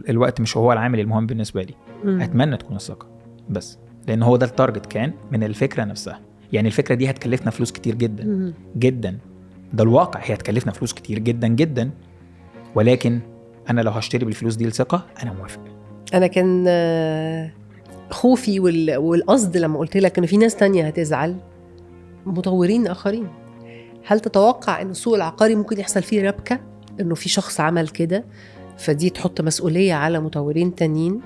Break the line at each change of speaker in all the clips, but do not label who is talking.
الوقت مش هو العامل المهم بالنسبة لي. اتمنى تكون الثقة بس، لان هو ده ال target كان من الفكرة نفسها. يعني الفكرة دي هتكلفنا فلوس كتير جدا جدا، ده الواقع، هي هتكلفنا فلوس كتير جدا جدا، ولكن انا لو هشتري بالفلوس دي الثقة انا موافق.
انا كان خوفي والقصد لما قلت لك ان في ناس تانية هتزعل، مطورين اخرين. هل تتوقع ان السوق العقاري ممكن يحصل فيه ربكه، انه في شخص عمل كده فدي تحط مسؤولية على مطورين تانيين؟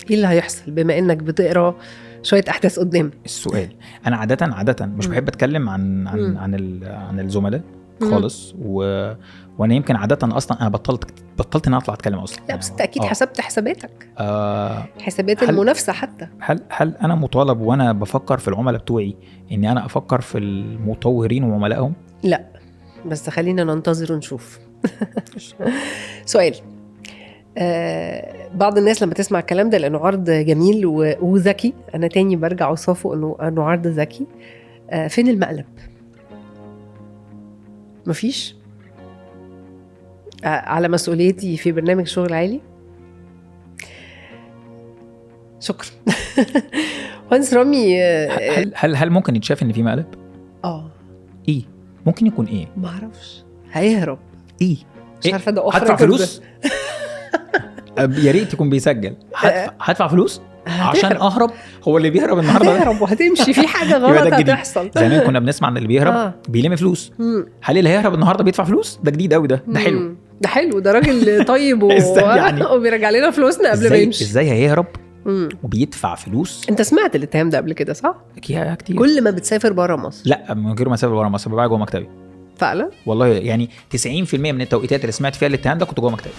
ايه اللي هيحصل بما انك بتقرا شوية احداث قدام؟
السؤال انا عادة مش بحب اتكلم عن عن عن الزملاء خالص، وانا يمكن عادة اصلا انا بطلت ان اطلع اتكلم اصلا.
لا بس انت اكيد حسبت حساباتك، حسابات المنافسة حتى.
هل انا مطالب وانا بفكر في العملاء بتوعي اني انا افكر في المطورين وعملائهم؟
لا، بس خلينا ننتظر ونشوف. سؤال، بعض الناس لما تسمع الكلام ده، لانه عرض جميل وذكي، انا تاني برجع اوصفه انه عرض ذكي، فين المقلب؟ مفيش. على مسؤوليتي في برنامج شغل عالي. شكرا. مهندس رامي،
هل ممكن يتشاف ان في مقلب؟ ايه ممكن يكون؟ ايه
ما اعرفش، هيهرب
ايه؟
مش عارفه، ده
هدفع فلوس. يا ريت يكون بيسجل. هدفع فلوس عشان اهرب. هو اللي بيهرب النهارده
هتهرب وهتمشي، في حاجة غلط هتحصل.
زمان كنا بنسمع ان اللي بيهرب بيلم فلوس. هل اللي هيهرب النهارده بيدفع فلوس؟ ده جديد قوي، ده حلو،
ده حلو، ده راجل طيب يعني؟ وبيرجع لنا فلوسنا قبل ما يمشي.
ازاي هيهرب وبيدفع فلوس؟
انت سمعت الاتهام ده قبل كده صح؟
كتير.
كل ما بتسافر بره مصر؟
لا، من غير ما اسافر بره مصر، ببقى جوه مكتبي.
فعلا
والله، يعني 90% من التوقيتات اللي سمعت فيها الاتهام ده كنت جوه مكتبي.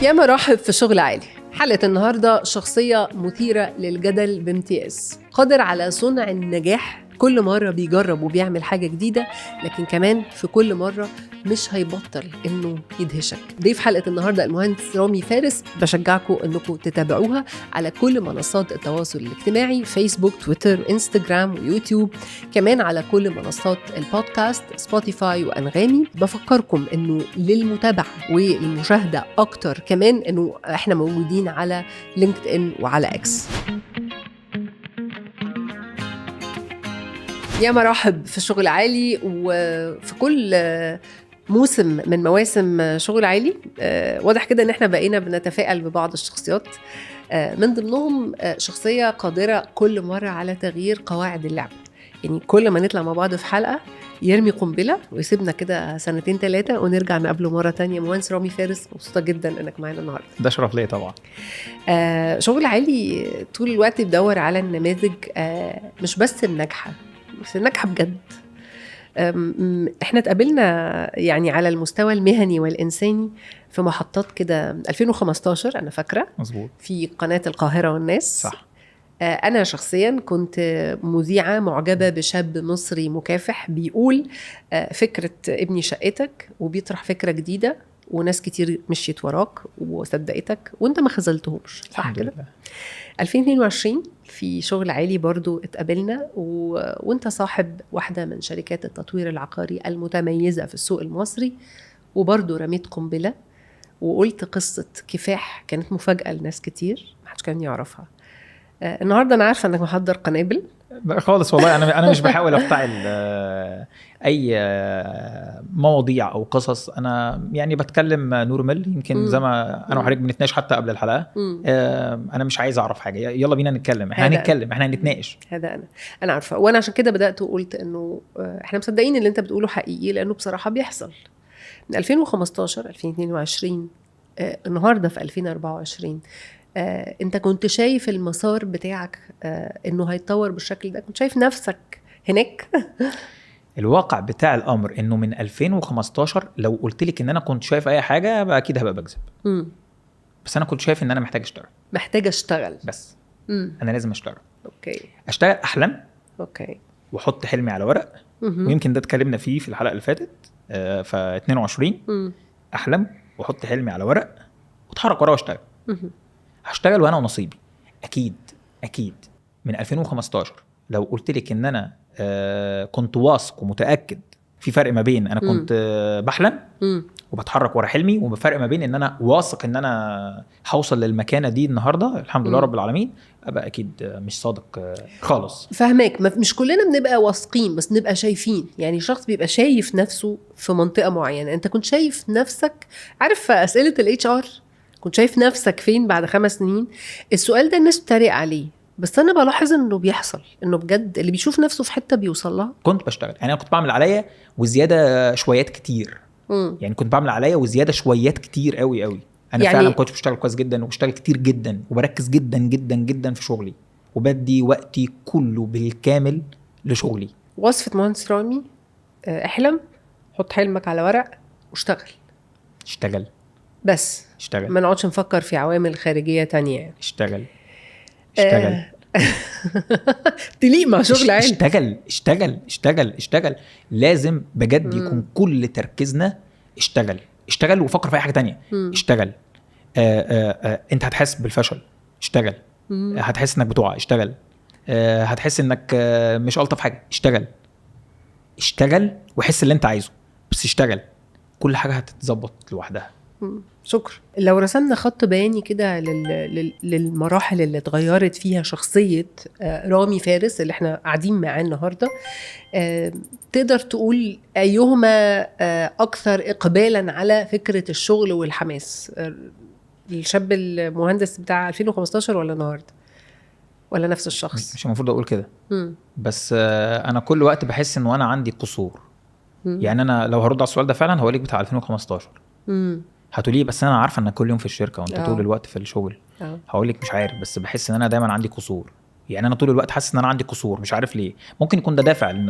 يا مرحب في شغل عالي. حلقة النهاردة شخصية مثيرة للجدل بامتياز، قادر على صنع النجاح، كل مرة بيجرب وبيعمل حاجة جديدة، لكن كمان في كل مرة مش هيبطل إنه يدهشك. ضيف حلقة النهاردة المهندس رامي فارس، بشجعكم إنكم تتابعوها على كل منصات التواصل الاجتماعي، فيسبوك، تويتر، إنستجرام، ويوتيوب، كمان على كل منصات البودكاست، سبوتيفاي وأنغامي. بفكركم إنه للمتابعة والمشاهدة أكتر كمان إنه إحنا موجودين على لينكد إن وعلى إكس. يا مرحب في شغل عالي. وفي كل موسم من مواسم شغل عالي واضح كده ان احنا بقينا بنتفائل ببعض الشخصيات، من ضمنهم شخصية قادرة كل مرة على تغيير قواعد اللعب. يعني كل ما نطلع مع بعض في حلقة يرمي قنبلة ويسيبنا كده سنتين ثلاثة ونرجع نقابله مرة تانية. مهندس رامي فارس، مبسوطة جدا انك معانا النهاردة.
ده شرف ليا طبعا.
شغل عالي طول الوقت بدور على النماذج، مش بس الناجحة، بس الناجحة بجد. احنا اتقابلنا يعني على المستوى المهني والإنساني في محطات كده 2015 أنا فاكرة.
مظبوط.
في قناة القاهرة والناس.
صح.
أنا شخصيا كنت مذيعة معجبة بشاب مصري مكافح بيقول فكرة ابني شقتك، وبيطرح فكرة جديدة وناس كتير مشيت وراك وصدقتك وانت ما خذلتهمش، صح كده؟ 2022 في شغل عالي برضو اتقابلنا، وانت صاحب واحدة من شركات التطوير العقاري المتميزة في السوق المصري، وبرضو رميت قنبلة وقلت قصة كفاح كانت مفاجأة لناس كتير ما حدش كان يعرفها. النهاردة أنا عارفة أنك محضر قنابل.
خالص والله، أنا مش بحاول أفتعل أي مواضيع أو قصص. أنا يعني بتكلم normal، يمكن زي ما أنا وحضرتك بنتناقش حتى قبل الحلقة. أنا مش عايز أعرف حاجة، يلا بينا نتكلم، إحنا هنتكلم، إحنا هنتناقش.
هذا أنا عارفة، وأنا عشان كده بدأت وقلت إنه إحنا مصدقين اللي أنت بتقوله حقيقي، لأنه بصراحة بيحصل. من 2015 2022 النهاردة في 2024، انت كنت شايف المسار بتاعك انه هيتطور بالشكل ده؟ كنت شايف نفسك هناك؟
الواقع بتاع الامر انه من 2015 لو قلت لك ان انا كنت شايف اي حاجة اكيد هبقى بكذب. بس انا كنت شايف ان انا محتاج اشتغل،
محتاج اشتغل
بس. انا لازم اشتغل.
okay،
اشتغل، احلم،
okay،
واحط حلمي على ورق. ويمكن ده اتكلمنا فيه في الحلقة اللي فاتت، ف 22 احلم واحط حلمي على ورق واتحرك وراه واشتغل. هشتغل وانا ونصيبي. اكيد اكيد من 2015 لو قلت لك ان انا كنت واثق ومتاكد في فرق ما بين انا كنت بحلم وبتحرك ورا حلمي، وفرق ما بين ان انا واثق ان انا هوصل للمكانه دي النهارده الحمد لله رب العالمين. ابقى اكيد مش صادق خالص.
فاهمك. مش كلنا بنبقى واثقين، بس نبقى شايفين. يعني شخص بيبقى شايف نفسه في منطقة معينة. انت كنت شايف نفسك، عارف اسئلة ال HR، كنت شايف نفسك فين بعد 5 سنين؟ السؤال ده الناس بتتريق عليه، بس انا بلاحظ انه بيحصل، انه بجد اللي بيشوف نفسه في حتة بيوصل لها.
كنت بشتغل، يعني انا كنت بعمل عليا وزيادة شويات كتير. يعني كنت بعمل عليا وزيادة شويات كتير قوي قوي. انا يعني فعلا كنت بشتغل كويس جدا، وبشتغل كتير جدا، وبركز جدا جدا جدا في شغلي، وبدي وقتي كله بالكامل لشغلي.
وصفه مهندس رامي، احلم، حط حلمك على ورق واشتغل.
اشتغل
بس،
اشتغل،
ما نقعدش نفكر في عوامل خارجية تانية يعني.
اشتغل اشتغل
تليق مع شغل عالي.
اشتغل اشتغل اشتغل اشتغل. لازم بجد يكون كل تركيزنا اشتغل اشتغل، وفكر في اي حاجة تانية. اشتغل. انت هتحس بالفشل، اشتغل. هتحس انك بتقع، اشتغل. هتحس انك مش الطف حاجة، اشتغل. اشتغل وحس اللي انت عايزه، بس اشتغل. كل حاجة هتتظبط لوحدها.
شكرا. لو رسمنا خط بياني كده للمراحل اللي اتغيرت فيها شخصية رامي فارس اللي احنا قاعدين معاه النهاردة، تقدر تقول أيهما أكثر إقبالا على فكرة الشغل والحماس؟ الشاب المهندس بتاع 2015 ولا النهاردة، ولا نفس الشخص؟
مش المفروض أقول كده، بس أنا كل وقت بحس إنه أنا عندي قصور. يعني أنا لو هرد على السؤال ده فعلا هقولك بتاع 2015. هتقولي بس انا عارفه انك كل يوم في الشركة وانت طول الوقت في الشغل. هقول لك مش عارف، بس بحس ان انا دايما عندي قصور. يعني انا طول الوقت حاسس ان انا عندي قصور، مش عارف ليه. ممكن يكون ده دافع ان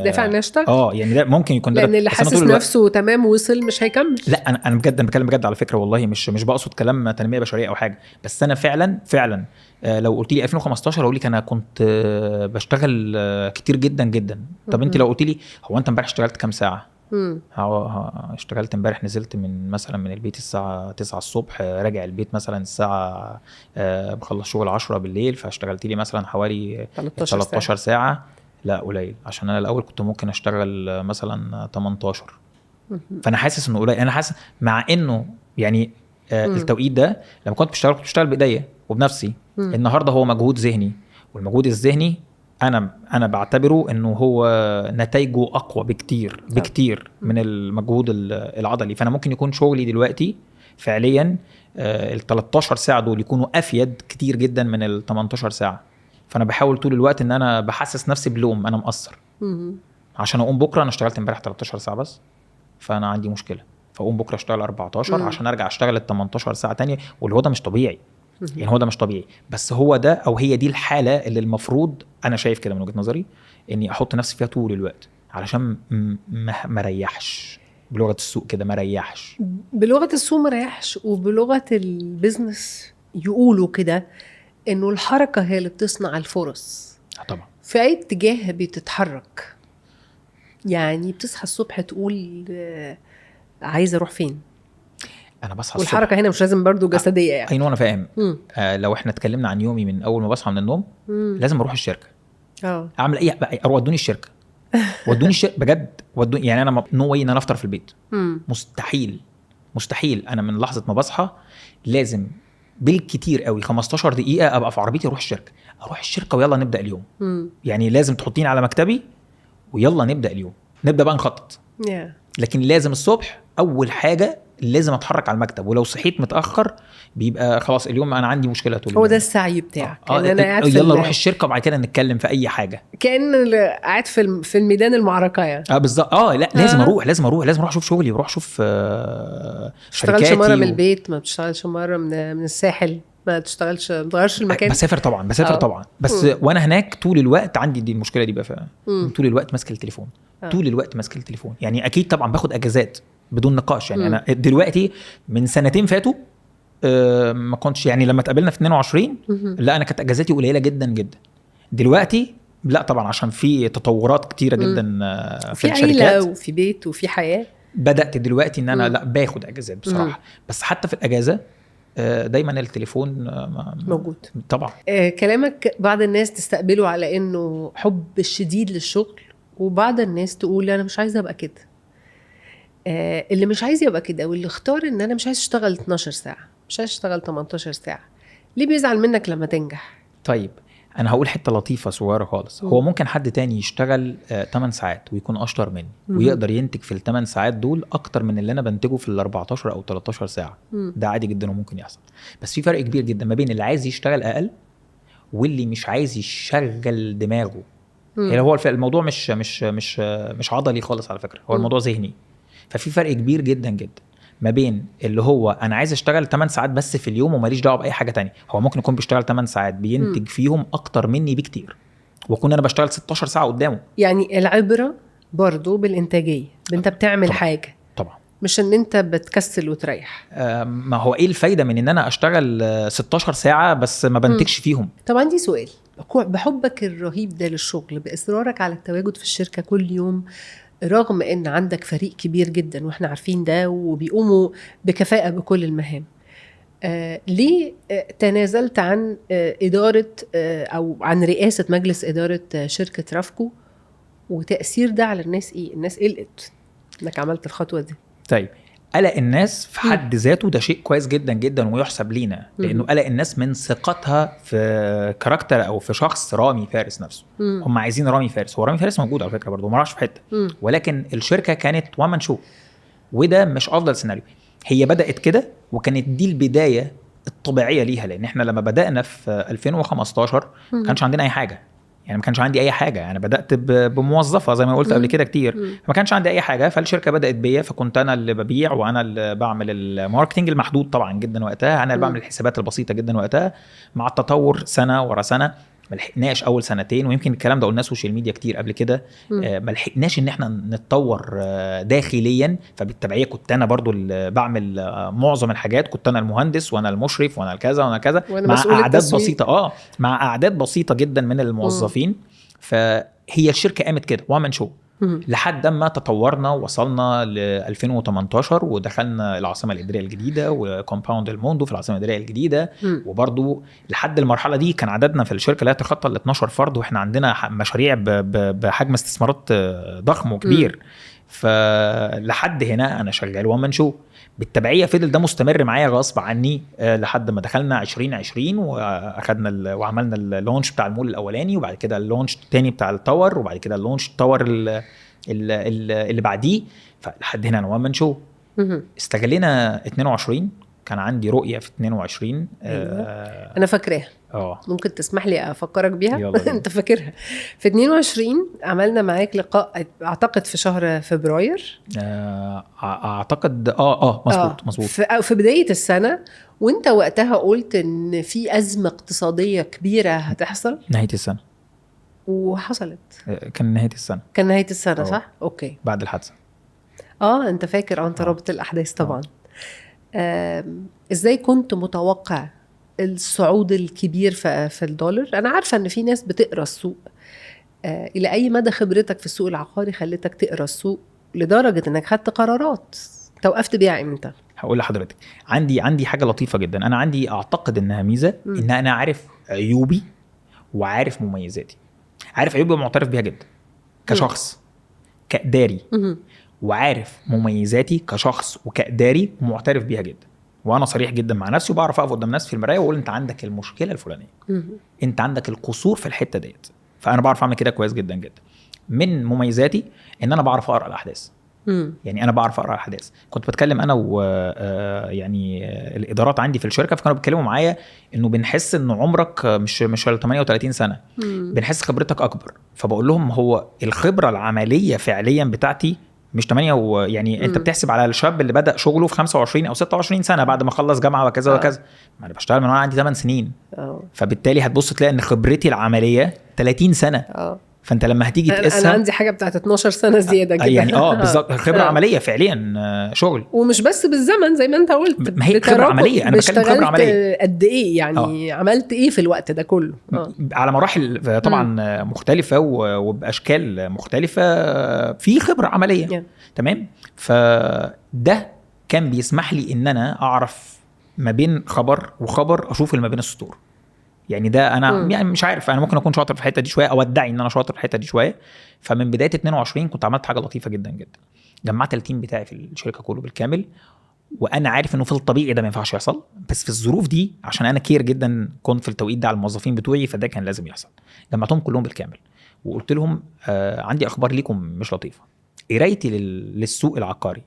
دافع ان اشتغل.
يعني ده ممكن يكون ده،
لان اللي حاسس نفسه تمام وصل مش هيكمل.
لا انا بجد، انا بتكلم بجد على فكرة والله، مش بقصد كلام تنمية بشرية او حاجة، بس انا فعلا فعلا لو قلت لي 2015 هقول لك انا كنت بشتغل كتير جدا جدا. طب انت لو قلت لي هو انت امبارح اشتغلت كام ساعة؟ اشتغلت امبارح، نزلت من مثلا من البيت الساعة 9 الصبح، راجع البيت مثلا الساعة بخلص شغل 10 بالليل، فاشتغلت لي مثلا حوالي 13 ساعة. لا قليل، عشان انا الاول كنت ممكن اشتغل مثلا 18. فانا حاسس انه قليل. انا حاسس مع انه يعني التوقيت ده لما كنت بشتغل كنت بشتغل بايديا وبنفسي. النهارده هو مجهود ذهني، والمجهود الذهني انا بعتبره انه هو نتائجه اقوى بكتير بكتير من المجهود العضلي. فانا ممكن يكون شغلي دلوقتي فعليا ال 13 ساعة دول يكونوا افيد كتير جدا من ال 18 ساعة. فانا بحاول طول الوقت ان انا بحسس نفسي بلوم، انا مقصر عشان اقوم بكره. انا اشتغلت امبارح 13 ساعة بس، فانا عندي مشكلة، فاقوم بكره اشتغل 14 عشان ارجع اشتغل ال 18 ساعة تانية. واللي هو ده مش طبيعي، يعني هو ده مش طبيعي، بس هو ده او هي دي الحالة اللي المفروض انا شايف كده من وجهه نظري اني احط نفسي فيها طول الوقت، علشان ما ريحش. بلغه السوق كده ما ريحش،
بلغه السوق ما ريحش، وبلغه ال business يقولوا كده انه الحركة هي اللي بتصنع الفرص.
طبعا
في اي اتجاه بتتحرك، يعني بتصحى الصبح تقول عايزه اروح فين.
انا بصحى الصبح،
والحركة هنا مش لازم برضو جسدية يعني.
ايوه انا فاهم. لو احنا اتكلمنا عن يومي من اول ما بصحى من النوم لازم اروح الشركة. اعمل ايه بقى؟ اروح ودوني الشركة، ودوني الشركة بجد، ودوني. يعني انا no way ان انا افطر في البيت. مستحيل مستحيل. انا من لحظة ما بصحى لازم بالكتير قوي 15 دقيقة ابقى في عربيتي اروح الشركة، اروح الشركة ويلا نبدا اليوم. يعني لازم تحطيني على مكتبي ويلا نبدا اليوم، نبدا بقى نخطط. لكن لازم الصبح اول حاجة لازم اتحرك على المكتب، ولو صحيت متاخر بيبقى خلاص اليوم انا عندي مشكلة طول اليوم.
هو ده السعي بتاعك. انا قاعد
يلا روح الشركة وبعد كده نتكلم في اي حاجة،
كأن قاعد في الميدان المعركة يعني.
بالظبط. لا لازم اروح، لازم اروح، لازم اروح اشوف شغلي، واروح اشوف شركاتي.
ما بتشتغلش مرة من البيت، ما بتشتغلش مرة من الساحل، ما تشتغلش، ما تغيرش المكان.
بسافر طبعا، بسافر طبعا، بس وانا هناك طول الوقت عندي دي المشكلة دي بقى، طول الوقت ماسك التليفون، طول الوقت ماسك التليفون. يعني اكيد طبعا باخد اجازات بدون نقاش يعني. انا دلوقتي من سنتين فاتوا ما كنتش، يعني لما اتقابلنا في 22 لا انا كانت اجازاتي قليله جدا جدا. دلوقتي لا طبعا، عشان في تطورات كتيرة جدا في الشركات،
عيله وفي بيت وفي حياة،
بدات دلوقتي ان انا لا باخد اجازات بصراحة. بس حتى في الاجازة دايما التليفون
موجود
طبعا.
كلامك بعض الناس تستقبله على انه حب الشديد للشغل، وبعض الناس تقول انا مش عايزه ابقى كده. اللي مش عايز يبقى كده واللي اختار ان انا مش عايز اشتغل 12 ساعة، مش عايز اشتغل 18 ساعة، ليه بيزعل منك لما تنجح؟
طيب انا هقول حتة لطيفة صغيرة خالص. هو ممكن حد تاني يشتغل 8 ساعات ويكون اشطر مني ويقدر ينتج في ال 8 ساعات دول اكتر من اللي انا بنتجه في ال 14 او 13 ساعة. ده عادي جدا وممكن يحصل. بس في فرق كبير جدا ما بين اللي عايز يشتغل اقل واللي مش عايز يشغل دماغه. يعني هو الموضوع مش مش مش مش عضلي خالص على فكرة، هو الموضوع ذهني. ففي فرق كبير جدا جدا ما بين اللي هو انا عايز اشتغل 8 ساعات بس في اليوم وماليش دعوه باي حاجة تانية. هو ممكن يكون بيشتغل 8 ساعات بينتج فيهم اكتر مني بكتير، واكون انا بشتغل 16 ساعة قدامه.
يعني العبرة برضو بالانتاجيه، انت بتعمل
طبعا.
حاجة
طبعا،
مش ان انت بتكسل وتريح.
ما هو ايه الفايدة من ان انا اشتغل 16 ساعة بس ما بنتجش فيهم؟
طب عندي سؤال، بحبك الرهيب ده للشغل، باصرارك على التواجد في الشركة كل يوم رغم ان عندك فريق كبير جدا واحنا عارفين ده وبيقوموا بكفاءة بكل المهام، ليه تنازلت عن إدارة أو عن رئاسة مجلس إدارة شركة رافكو؟ وتأثير ده على الناس إيه؟ الناس قلقت إنك عملت الخطوة دي.
طيب قلق الناس في حد ذاته ده شيء كويس جدا جدا ويحسب لينا، لأنه قلق الناس من ثقتها في character أو في شخص رامي فارس نفسه. هم عايزين رامي فارس، هو رامي فارس موجود على فكرة برضه، ما راحش في حتة، ولكن الشركة كانت one man show، وده مش أفضل سيناريو. هي بدأت كده وكانت دي البداية الطبيعية ليها، لأن احنا لما بدأنا في 2015 ما كانش عندنا أي حاجة. يعني ما كانش عندي اي حاجة، انا بدات بموظفه زي ما قلت قبل كده كتير، ما كانش عندي اي حاجة. فالشركه بدات بيا، فكنت انا اللي ببيع وانا اللي بعمل ال marketing المحدود طبعا جدا وقتها، انا اللي بعمل الحسابات البسيطة جدا وقتها. مع التطور سنة ورا سنة ما لحقناش اول سنتين، ويمكن الكلام ده قلناه social media كتير قبل كده، ما لحقناش ان احنا نتطور داخليا. فبالتبعيه كنت انا برضو اللي بعمل معظم الحاجات، كنت انا المهندس وانا المشرف وانا الكذا وانا كذا، مع اعداد بسيطة، مع اعداد بسيطة جدا من الموظفين. فهي الشركة قامت كده one man show لحد ما تطورنا وصلنا ل 2018 ودخلنا العاصمة الادارية الجديدة و compound الموندو في العاصمة الادارية الجديدة. وبرضو لحد المرحلة دي كان عددنا في الشركة لا يتخطى ال 12 فرد، واحنا عندنا مشاريع بحجم استثمارات ضخم وكبير. فلحد هنا انا شغال one man show. بالتبعيه فضل ده مستمر معايا غصب عني لحد ما دخلنا 2020 واخدنا وعملنا ال launch بتاع المول الاولاني، وبعد كده ال launch الثاني بتاع ال tower، وبعد كده ال launch ال tower اللي بعديه. فلحد هنا انا one man show. استغلينا 22، كان عندي رؤية في 22.
أيوة. انا فاكراها. ممكن تسمح لي افكرك بيها؟ انت فاكرها. في 22 عملنا معاك لقاء اعتقد في شهر فبراير.
اعتقد مظبوط مظبوط،
في بداية السنة. وانت وقتها قلت ان في ازمة اقتصادية كبيرة هتحصل
نهاية السنة،
وحصلت.
كان نهاية السنة،
كان نهاية السنة صح؟ okay،
بعد الحادثة.
انت فاكر، انت رابط الاحداث طبعا. ازاي كنت متوقع الصعود الكبير في الدولار؟ انا عارفه ان في ناس بتقرا السوق. الى اي مدى خبرتك في السوق العقاري خلتك تقرا السوق لدرجة انك خدت قرارات؟ توقفت بيع امتى؟
هقول لحضرتك، عندي حاجة لطيفة جدا. انا عندي اعتقد انها ميزة، ان انا عارف عيوبي وعارف مميزاتي. عارف عيوبي ومعترف بيها جدا كشخص كاداري، وعارف مميزاتي كشخص وكاداري ومعترف بيها جدا. وانا صريح جدا مع نفسي، وبعرف اقف قدام نفسي في المراية واقول انت عندك المشكلة الفلانية، انت عندك القصور في الحتة ديت. فانا بعرف اعمل كده كويس جدا جدا. من مميزاتي ان انا بعرف اقرا الاحداث. يعني انا بعرف اقرا الاحداث. كنت بتكلم انا و يعني الادارات عندي في الشركة، فكانوا بيتكلموا معايا انه بنحس ان عمرك مش 38 سنة، بنحس خبرتك اكبر. فبقول لهم هو الخبرة العملية فعليا بتاعتي مش 8 يعني انت بتحسب على الشاب اللي بدأ شغله في 25 او 26 سنة بعد ما خلص جامعه وكذا وكذا. ما انا بشتغل من وانا عندي 8 سنين. فبالتالي هتبص تلاقي ان خبرتي العملية 30 سنة. فانت لما هتيجي تقيسها،
انا عندي حاجة بتاعت 12 سنة زيادة كده
يعني. بالظبط، خبره عملية فعليا شغل،
ومش بس بالزمن زي ما انت قلت.
ما هي خبره عملية، انا بتكلم خبره عملية
قد ايه يعني. عملت ايه في الوقت ده كله؟
على مراحل طبعا مختلفة وباشكال مختلفة، في خبره عملية. تمام. فده كان بيسمح لي ان انا اعرف ما بين خبر وخبر، اشوف اللي ما بين السطور. يعني ده انا يعني مش عارف، انا ممكن اكون شاطر في الحتة دي شوية، او ادعي ان انا شاطر في الحتة دي شوية. فمن بداية 22 كنت عملت حاجة لطيفة جدا جدا، جمعت ال team بتاعي في الشركة كله بالكامل، وانا عارف انه في الطبيعي ده ما ينفعش يحصل، بس في الظروف دي عشان انا care جدا كنت في التوقيت ده على الموظفين بتوعي، فده كان لازم يحصل. جمعتهم كلهم بالكامل وقلت لهم عندي اخبار ليكم مش لطيفة. قرايتي للسوق العقاري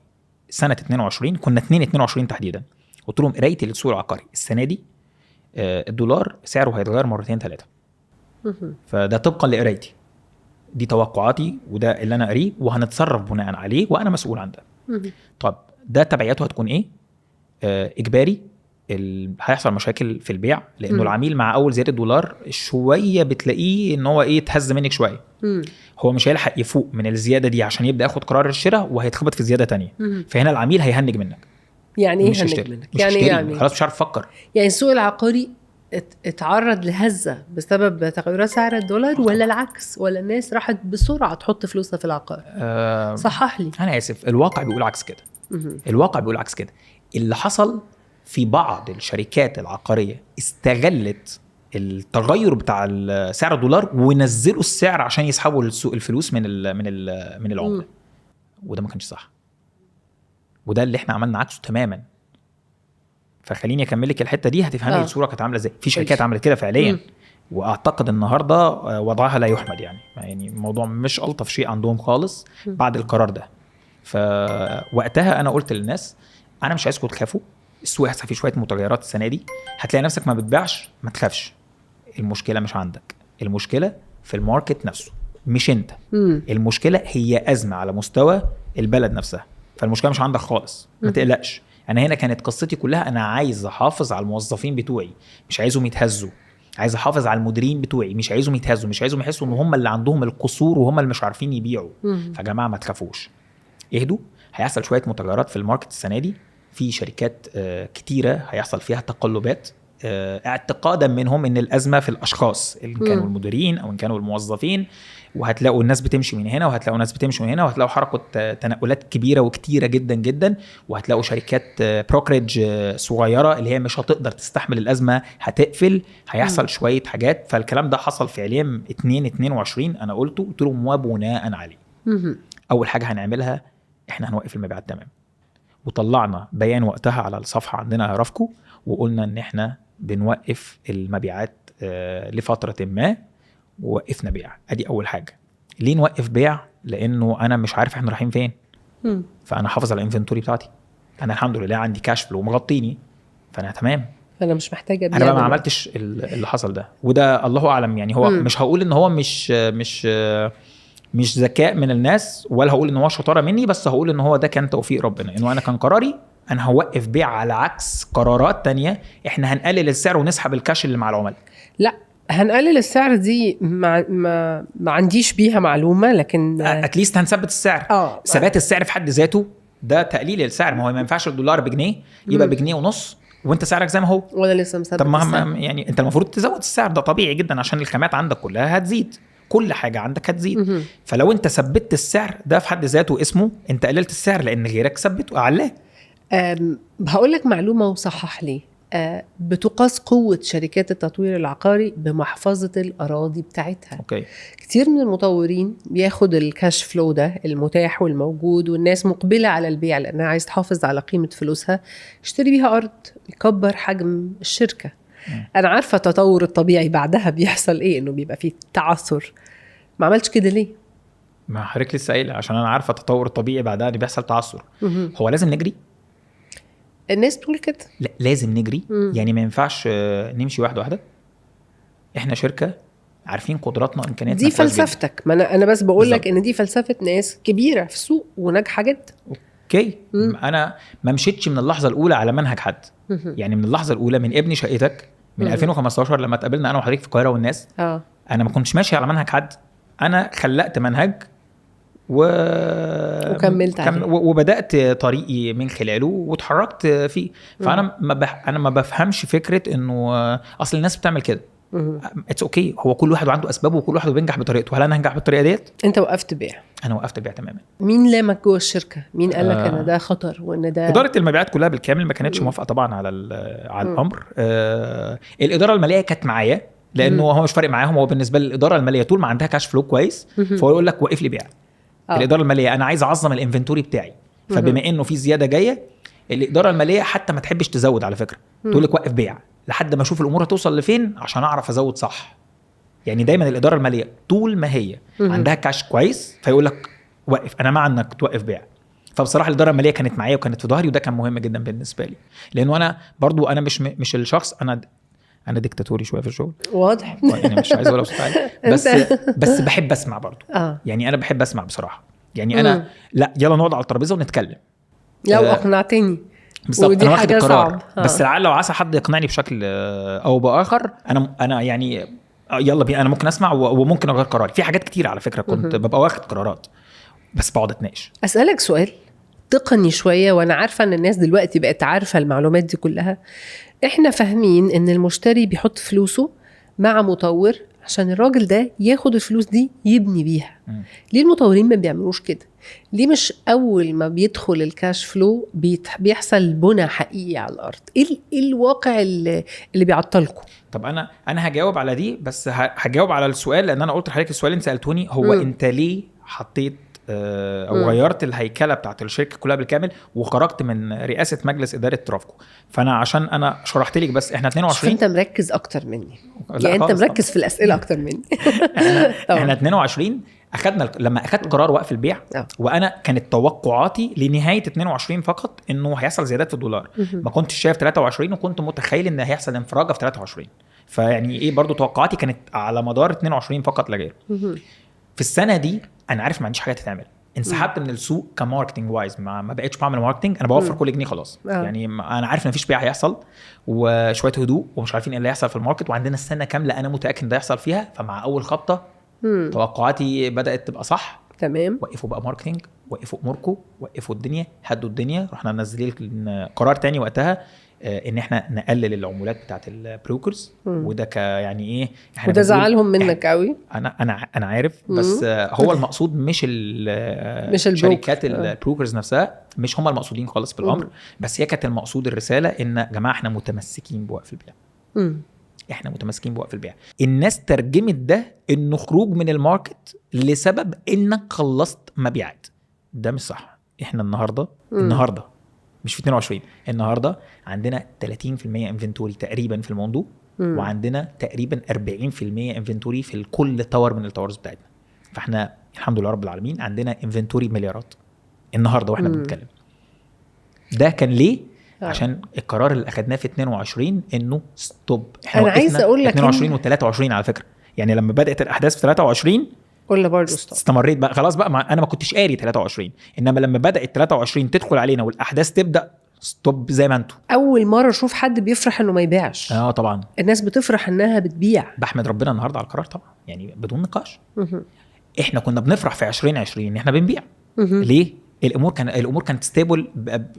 سنة 22، كنا 22 تحديدا، قلت لهم قرايتي للسوق العقاري السنة دي الدولار سعره هيتغير مرتين ثلاثة. فده طبقا لقرايتي، دي توقعاتي وده اللي انا قرية، وهنتصرف بناء عليه وانا مسؤول عن ده. طب ده تبعياته هتكون ايه؟ اجباري هيحصل مشاكل في البيع، لانه العميل مع اول زيادة دولار شوية بتلاقيه ان هو ايه، اتهز منك شوية. هو مش هيلحق يفوق من الزيادة دي عشان يبدا ياخد قرار الشراء، وهيتخبط في زيادة تانية. فهنا العميل هيهنج منك.
يعني ايه هنج منك؟
يعني ايه؟ خلاص مش عارف افكر.
يعني السوق العقاري اتعرض لهزه بسبب تغيرات سعر الدولار، ولا العكس، ولا الناس راحت بسرعة تحط فلوسها في العقار؟ صحح لي،
انا اسف، الواقع بيقول عكس كده. الواقع بيقول عكس كده. اللي حصل في بعض الشركات العقارية استغلت التغير بتاع سعر الدولار ونزلوا السعر عشان يسحبوا السوق الفلوس من ال من ال من العملة. وده ما كانش صح، وده اللي احنا عملنا عكسه تماما. فخليني اكمل لك الحتة دي هتفهمي الصورة كانت عامله ازاي. في شركات عملت كده فعليا، واعتقد النهارده وضعها لا يحمد، يعني الموضوع مش الطف شيء عندهم خالص بعد القرار ده. فوقتها انا قلت للناس انا مش عايزكم تخافوا، السوق هيحصل فيه شوية متغيرات السنة دي، هتلاقي نفسك ما بتبيعش، ما تخافش، المشكلة مش عندك، المشكلة في ال market نفسه مش انت. المشكلة هي ازمة على مستوى البلد نفسها، فالمشكلة مش عندك خالص، ما تقلقش. انا هنا كانت قصتي كلها انا عايز احافظ على الموظفين بتوعي، مش عايزهم يتهزوا، عايز احافظ على المديرين بتوعي، مش عايزهم يتهزوا، مش عايزهم يحسوا ان هم اللي عندهم القصور وهم اللي مش عارفين يبيعوا. فجماعة ما تخافوش، اهدوا، هيحصل شوية متغيرات في ال market السنة دي، في شركات كتيرة هيحصل فيها تقلبات، اعتقادا منهم ان الازمة في الاشخاص، ان كانوا المديرين او ان كانوا الموظفين، وهتلاقوا الناس بتمشي من هنا وهتلاقوا الناس بتمشي من هنا، وهتلاقوا حركة تنقلات كبيرة وكتيره جدا جدا، وهتلاقوا شركات brokerage صغيرة اللي هي مش هتقدر تستحمل الازمة هتقفل، هيحصل شوية حاجات. فالكلام ده حصل فعليا 22، انا قلت لهم وبناء عليه اول حاجة هنعملها احنا هنوقف المبيعات تمام. وطلعنا بيان وقتها على الصفحة عندنا رافكو، وقلنا ان احنا بنوقف المبيعات لفترة ما، ووقفنا بيع. ادي اول حاجة. ليه نوقف بيع؟ لانه انا مش عارف احنا رايحين فين، فانا حافظ على ال inventory بتاعتي، انا الحمد لله عندي cash flow مغطيني، فانا تمام،
فانا مش محتاجه ابيع.
انا بقى ما عملتش اللي حصل ده، وده الله اعلم، يعني هو مش هقول ان هو مش مش مش ذكاء من الناس، ولا هقول ان هو شطارة مني، بس هقول ان هو ده كان توفيق ربنا، انه انا كان قراري انا هوقف بيع على عكس قرارات تانية، احنا هنقلل السعر ونسحب الكاش اللي مع العملاء.
لا هنقلل السعر دي ما عنديش بيها معلومة، لكن
at least هنثبت السعر. ثبات السعر في حد ذاته ده تقليل السعر، ما هو ما ينفعش الدولار بجنيه يبقى بجنيه ونص وانت سعرك زي ما هو،
ولا لسه مثبت.
طب ما يعني انت المفروض تزود السعر، ده طبيعي جدا عشان الخامات عندك كلها هتزيد، كل حاجة عندك هتزيد. فلو انت ثبتت السعر ده في حد ذاته اسمه انت قللت السعر، لان غيرك ثبت واعلاه.
هقول لك معلومة وصحح لي. بتقاس قوة شركات التطوير العقاري بمحفظه الاراضي بتاعتها.
okay.
كتير من المطورين بياخد ال cash flow ده المتاح والموجود، والناس مقبله على البيع لانها عايز تحافظ على قيمة فلوسها، يشتري بيها ارض، يكبر حجم الشركة. انا عارفه التطور الطبيعي بعدها بيحصل ايه، انه بيبقى فيه تعثر. ما عملتش كده ليه؟
ما حضرتك لسه قايله، عشان انا عارفه التطور الطبيعي بعدها اللي بيحصل تعثر. هو لازم نجري؟
الناس بتقول كده.
لا لازم نجري. يعني ما ينفعش نمشي واحدة واحدة. احنا شركة عارفين قدراتنا وامكانياتنا.
دي فلسفتك. ما انا بس بقول لك ان دي فلسفة ناس كبيرة في السوق وناجحة جدا.
okay. انا ما مشيتش من اللحظة الاولى على منهج حد. يعني من اللحظة الاولى من ابني شقتك من 2015 لما اتقابلنا انا وحضرتك في القاهرة والناس، انا ما كنتش ماشي على منهج حد، انا خلقت منهج
وكملت عليه
وبدات طريقي من خلاله وتحركت فيه. فانا انا ما بفهمش فكرة انه اصل الناس بتعمل كده. it's okay، هو كل واحد عنده اسبابه وكل واحد بينجح بطريقته. هل انا هنجح بالطريقة ديت؟
انت وقفت بيع.
انا وقفت بيع تماما.
مين لامك جوه الشركة؟ مين قال لك ان ده خطر وان ده؟
ادارة المبيعات كلها بالكامل ما كانتش موافقة طبعا على على الامر. الادارة المالية كانت معايا، لانه هو مش فارق معاهم. هو بالنسبة للادارة المالية طول ما عندها cash flow كويس فهو يقول لك وقف لي بيع. الادارة المالية انا عايز اعظم ال inventory بتاعي، فبما انه في زيادة جاية، الادارة المالية حتى ما تحبش تزود على فكرة، تقول لك وقف بيع لحد ما اشوف الامور هتوصل لفين عشان اعرف ازود صح. يعني دايما الادارة المالية طول ما هي عندها كاش كويس فيقول لك وقف، انا مع انك توقف بيع. فبصراحة الادارة المالية كانت معايا وكانت في ظهري، وده كان مهم جدا بالنسبة لي، لانه انا برضو انا مش الشخص، انا ديكتاتوري شوية في الشغل.
واضح.
يعني مش عايز اقول بصوت عالي، بس بحب اسمع برضو. يعني انا بحب اسمع بصراحة. يعني انا لا يلا نقعد على الترابيزة ونتكلم.
لو اقنعتني.
بالظبط،
ودي
انا واخد
حاجة
القرار.
صعبة.
بس لعل وعسى حد يقنعني بشكل او باخر، انا يعني يلا بينا، انا ممكن اسمع وممكن اغير قراري في حاجات كتير على فكرة. كنت ببقى واخد قرارات بس بقعد اتناقش.
اسالك سؤال تقني شوية، وانا عارفه ان الناس دلوقتي بقت عارفه المعلومات دي كلها. احنا فاهمين ان المشتري بيحط فلوسه مع مطور عشان الراجل ده ياخد الفلوس دي يبني بيها. ليه المطورين ما بيعملوش كده؟ ليه مش اول ما بيدخل ال cash flow بيحصل بنى حقيقي على الارض؟ ايه الواقع اللي بيعطلكم؟
طب انا هجاوب على دي، بس هجاوب على السؤال، لان انا قلت لحضرتك السؤال اللي انت سالتوني هو انت ليه حطيت او غيرت الهيكله بتاعت الشركة كلها بالكامل وخرجت من رئاسة مجلس ادارة ترافكو. فانا عشان انا شرحت لك، بس احنا 22.
انت مركز اكتر مني، يعني انت مركز في الاسئلة اكتر مني.
احنا 22 اخذنا، لما اخذت قرار وقف البيع، وانا كانت توقعاتي لنهاية 22 فقط انه هيحصل زيادات في الدولار. ما كنتش شايف 23، وكنت متخيل ان هيحصل انفراجه في 23. فيعني ايه، برضو توقعاتي كانت على مدار 22 فقط لا غير. في السنة دي انا عارف ما عنديش حاجة تتعمل، انسحبت من السوق ك marketing wise، ما بقتش بعمل marketing، انا بوفر كل جنيه خلاص. يعني انا عارف ان مفيش بيع هيحصل، وشوية هدوء، ومش عارفين ايه اللي هيحصل في ال market، وعندنا السنة كاملة انا متاكد ان ده هيحصل فيها. فمع اول خبطه توقعاتي بدات تبقى صح.
تمام.
وقفوا بقى marketing، وقفوا اموركم، وقفوا الدنيا، هدوا الدنيا. رحنا منزلين قرار تاني وقتها ان احنا نقلل العمولات بتاعت ال brokers. وده يعني ايه،
احنا وده زعلهم منك قوي.
انا عارف، بس هو المقصود مش مش الشركات ال brokers نفسها، مش هم المقصودين خالص بالامر. بس هي كانت المقصود الرسالة ان يا جماعة احنا متمسكين بوقف البيع. احنا متمسكين بوقف البيع. الناس ترجمت ده انه خروج من ال market لسبب انك خلصت مبيعات. ده مش صح. احنا النهارده مش في 22، النهارده عندنا 30% inventory تقريبا في الموندو، وعندنا تقريبا 40% inventory في كل tower من ال towers بتاعتنا. فاحنا الحمد لله رب العالمين عندنا inventory مليارات النهارده واحنا بنتكلم. ده كان ليه؟ عشان القرار اللي اخدناه في 22 انه stop. احنا
انا عايز اقول لك
22 و23 على فكرة، يعني لما بدات الاحداث في 23
قلنا برضه stop،
استمريت بقى خلاص بقى. ما انا ما كنتش قاري 23، انما لما بدات 23 تدخل علينا والاحداث تبدا stop زي ما انتم.
اول مرة اشوف حد بيفرح انه ما يبيعش.
طبعا
الناس بتفرح انها بتبيع.
بحمد ربنا النهارده على القرار طبعا، يعني بدون نقاش. احنا كنا بنفرح في 2020 ان احنا بنبيع. ليه؟ الامور كانت stable،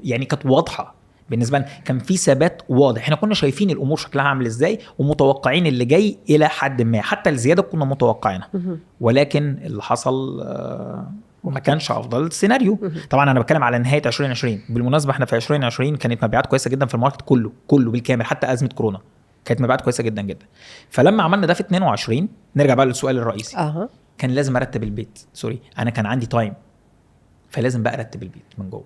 يعني كانت واضحة بالنسبة لنا، كان في ثبات واضح. احنا كنا شايفين الامور شكلها عامل ازاي ومتوقعين اللي جاي الى حد ما، حتى الزيادة كنا متوقعينها، ولكن اللي حصل ما كانش افضل سيناريو. طبعا انا بتكلم على نهاية 2020. بالمناسبة احنا في 2020 كانت مبيعات كويسة جدا في ال market كله بالكامل، حتى ازمة كورونا كانت مبيعات كويسة جدا جدا. فلما عملنا ده في 22، نرجع بقى للسؤال الرئيسي. كان لازم ارتب البيت. sorry، انا كان عندي time، فلازم بقى ارتب البيت من جوه.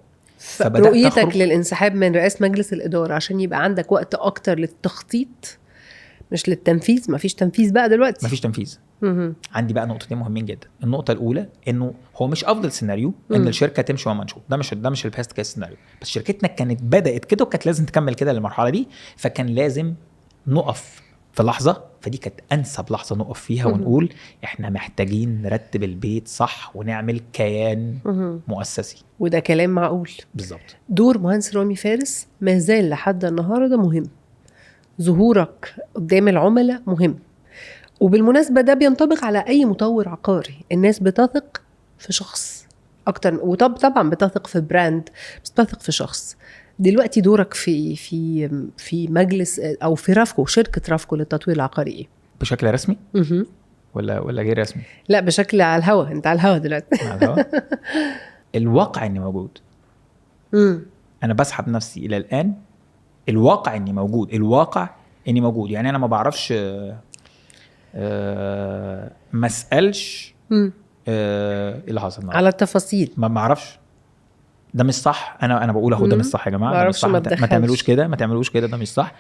رؤيتك للانسحاب من رئاسة مجلس الإدارة عشان يبقى عندك وقت أكتر للتخطيط مش للتنفيذ. مفيش تنفيذ بقى دلوقتي، مفيش
تنفيذ. عندي بقى نقطتين مهمين جدا. النقطة الأولى إنه هو مش أفضل سيناريو إن الشركة تمشي one man show، ده مش ال best case scenario، بس شركتنا كانت بدأت كده وكانت لازم تكمل كده للمرحلة دي، فكان لازم نقف في لحظة. فدي كانت أنسب لحظة نقف فيها ونقول إحنا محتاجين نرتب البيت صح ونعمل كيان مؤسسي.
وده كلام معقول.
بالظبط.
دور مهندس رامي فارس ما زال لحد النهارده مهم. ظهورك قدام العملاء مهم. وبالمناسبة ده بينطبق على أي مطور عقاري. الناس بتثق في شخص أكتر، وطب طبعا بتثق في brand، بس بتثق في شخص. دلوقتي دورك في في في مجلس او في رافكو، شركة رافكو للتطوير العقاري، ايه؟
بشكل رسمي ولا غير رسمي؟
لا، بشكل على الهوا. انت على الهوا دلوقتي.
على الهوا. الواقع اني موجود. انا بسحب نفسي الى الان. الواقع اني موجود، الواقع اني موجود. يعني انا ما بعرفش، ما اسالش ايه اللي حصل النهارده
على التفاصيل.
ما اعرفش، ده مش صح. انا بقول اهو ده مش صح يا جماعة، ده مش صح، ما تعملوش كده، ما تعملوش كده، ده مش صح.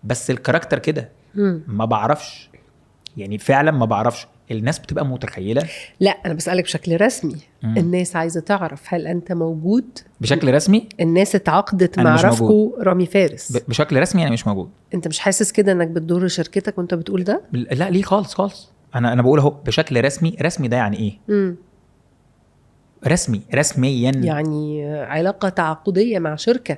بس ال character كده ما بعرفش، يعني فعلا ما بعرفش. الناس بتبقى متخيله.
لا انا بسالك بشكل رسمي. الناس عايزه تعرف هل انت موجود
بشكل رسمي؟
الناس اتعاقدت مع رافكو رامي فارس
بشكل رسمي انا مش موجود.
انت مش حاسس كده انك بتضر شركتك وانت بتقول ده؟
لا ليه خالص خالص. انا بقول اهو بشكل رسمي. رسمي ده يعني ايه؟ رسمي رسميا
يعني علاقة تعاقديه مع شركة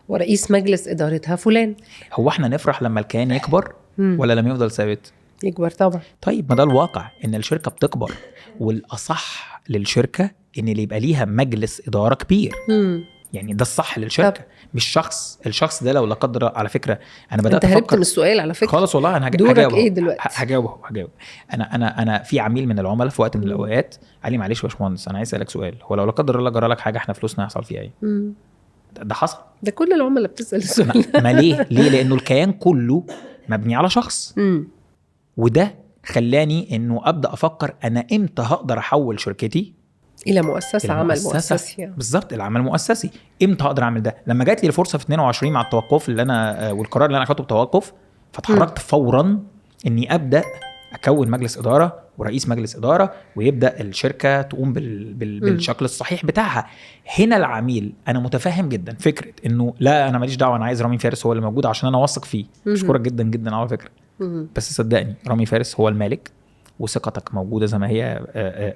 ورئيس مجلس ادارتها فلان.
هو احنا نفرح لما الكيان يكبر ولا لما يفضل ثابت؟
يكبر طبعا.
طيب ما ده الواقع، ان الشركة بتكبر، والاصح للشركة ان اللي يبقى ليها مجلس ادارة كبير. يعني ده الصح للشركة. طب. مش شخص. الشخص ده لو لا قدر، على فكرة انا بدات
افكر. انت هربت من السؤال على فكرة
خالص والله. انا
دورك ايه دلوقتي؟
هجاوب. انا في عميل من العملاء في وقت من الاوقات قال لي معلش يا باشمهندس انا عايز اسالك سؤال، هو لو لا قدر الله جرى لك حاجة احنا فلوسنا هيحصل فيها ايه؟ ده حصل.
ده كل العملاء بتسال السؤال.
ما ليه؟ ليه؟ لانه الكيان كله مبني على شخص. وده خلاني انه ابدا افكر انا امتى هقدر احول شركتي
الى مؤسسة، عمل مؤسسي.
بالظبط، العمل المؤسسي. امتى هقدر اعمل ده؟ لما جات لي الفرصة في 22 مع التوقف اللي انا والقرار اللي انا اخدته بتوقف، فتحركت فورا اني ابدا اكون مجلس ادارة ورئيس مجلس ادارة، ويبدا الشركة تقوم بالشكل الصحيح بتاعها. هنا العميل انا متفهم جدا فكرة انه لا انا ماليش دعوه، انا عايز رامي فارس هو اللي موجود عشان انا واثق فيه. اشكرك جدا جدا على فكرة، بس صدقني رامي فارس هو المالك، وثقتك موجودة زي ما هي،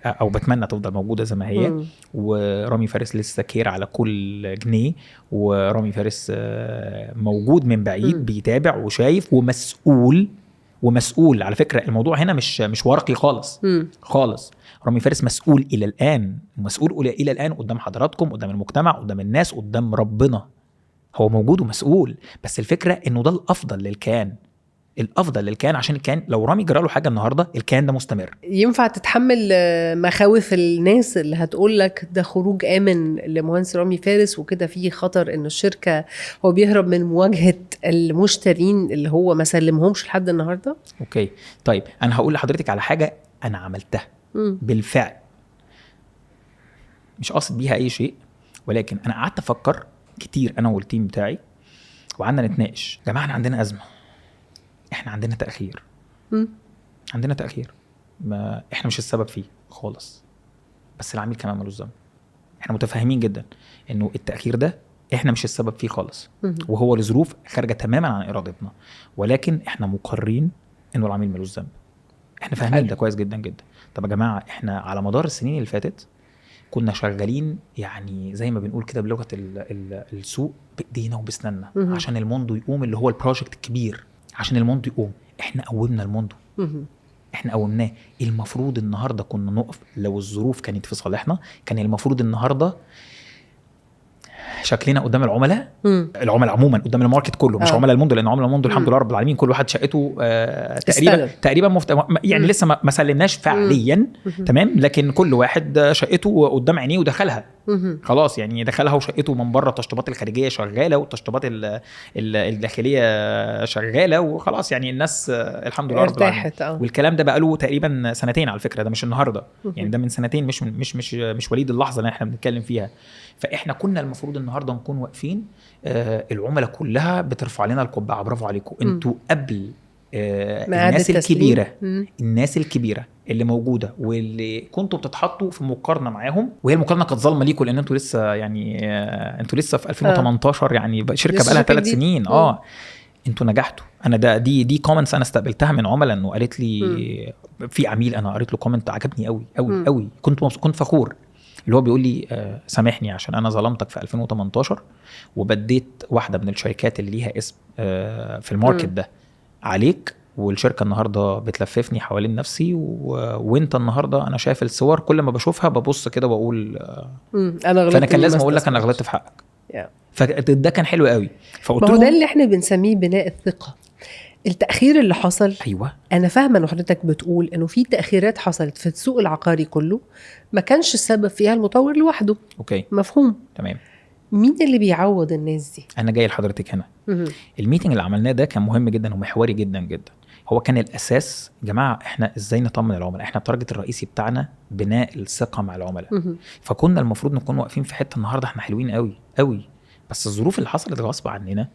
او بتمنى تفضل موجودة زي ما هي. ورامي فارس لسه care على كل جنيه، ورامي فارس موجود من بعيد بيتابع وشايف ومسؤول. ومسؤول على فكرة، الموضوع هنا مش ورقي خالص. خالص. رامي فارس مسؤول الى الان، مسؤول الى الان قدام حضراتكم، قدام المجتمع، قدام الناس، قدام ربنا. هو موجود ومسؤول، بس الفكرة انه ده الافضل للكيان، الافضل للكيان، عشان الكيان لو رامي جرى له حاجة النهارده الكيان ده مستمر.
ينفع تتحمل مخاوف الناس اللي هتقول لك ده خروج امن لمهندس رامي فارس وكده، فيه خطر ان الشركة هو بيهرب من مواجهة المشترين اللي هو ما سلمهمش لحد النهارده؟
okay طيب انا هقول لحضرتك على حاجة انا عملتها بالفعل، مش قاصد بيها اي شيء، ولكن انا قعدت افكر كتير انا وال team بتاعي، وقعدنا نتناقش. يا جماعة احنا عندنا ازمة، احنا عندنا تأخير. عندنا تأخير، ما احنا مش السبب فيه خالص، بس العميل كمان ملوش ذنب. احنا متفاهمين جدا انه التأخير ده احنا مش السبب فيه خالص، وهو لظروف خارجة تماما عن ارادتنا، ولكن احنا مقرين انه العميل ملوش ذنب. احنا فاهمين ده كويس جدا جدا. طب يا جماعة احنا على مدار السنين اللي فاتت كنا شغالين يعني زي ما بنقول كده بلغة السوق بايدينا وبسناننا عشان الموندو يقوم، اللي هو ال project الكبير، عشان الموندو يقوم. احنا قومنا الموندو، احنا قومناه. المفروض النهارده كنا نقف، لو الظروف كانت في صالحنا كان المفروض النهارده شكلنا قدام العملاء، العملاء عموما قدام ال market كله، مش عملاء الموندو، لان عملاء الموندو الحمد لله رب العالمين كل واحد شقته تقريبا يعني لسه ما سلمناش فعليا، تمام، لكن كل واحد شقته قدام عينيه ودخلها. خلاص يعني دخلها وشقته من بره، التشطيبات الخارجية شغالة والتشطيبات الداخلية شغالة، وخلاص يعني الناس الحمد لله رب العالمين. والكلام ده بقى له تقريبا سنتين على فكرة، ده مش النهارده يعني، ده من سنتين، مش مش مش مش وليد اللحظة اللي احنا بنتكلم فيها. فاحنا كنا المفروض النهارده نكون واقفين، العملاء كلها بترفع لنا القبعة، برافو عليكم انتوا قبل الناس الكبيرة، الناس الكبيرة اللي موجودة واللي كنتوا بتتحطوا في مقارنة معاهم، وهي المقارنة كانت ظالمه ليكم لان انتوا لسه يعني انتوا لسه في 2018 يعني شركة بقى لها 3 سنين. انتوا نجحتوا. انا ده دي comments انا استقبلتها من عملاء، انه قالت لي في عميل انا قريت له comment عجبني قوي قوي قوي، كنت فخور، اللي هو بيقول لي سامحني عشان انا ظلمتك في 2018 وبديت واحدة من الشركات اللي ليها اسم في ال market ده عليك، والشركة النهارده بتلففني حوالين نفسي وانت النهارده انا شايف الصور كل ما بشوفها ببص كده واقول
انا غلطت،
فانا كان لازم اقول لك انا غلطت في حقك. فده كان حلو قوي. فقلت له
ده اللي احنا بنسميه بناء الثقة. التأخير اللي حصل،
أيوة.
أنا فاهمة إن حضرتك بتقول إنه في تأخيرات حصلت في السوق العقاري كله ما كانش السبب فيها المطور لوحده.
okay
مفهوم،
تمام.
مين اللي بيعوض الناس دي؟
انا جاي لحضرتك هنا. ال meeting اللي عملناه ده كان مهم جدا ومحوري جدا جدا، هو كان الاساس. يا جماعة احنا ازاي نطمن العملاء؟ احنا ال target الرئيسي بتاعنا بناء الثقة مع العملاء. فكنا المفروض نكون واقفين في حتة النهارده احنا حلوين قوي قوي، بس الظروف اللي حصلت غصب عننا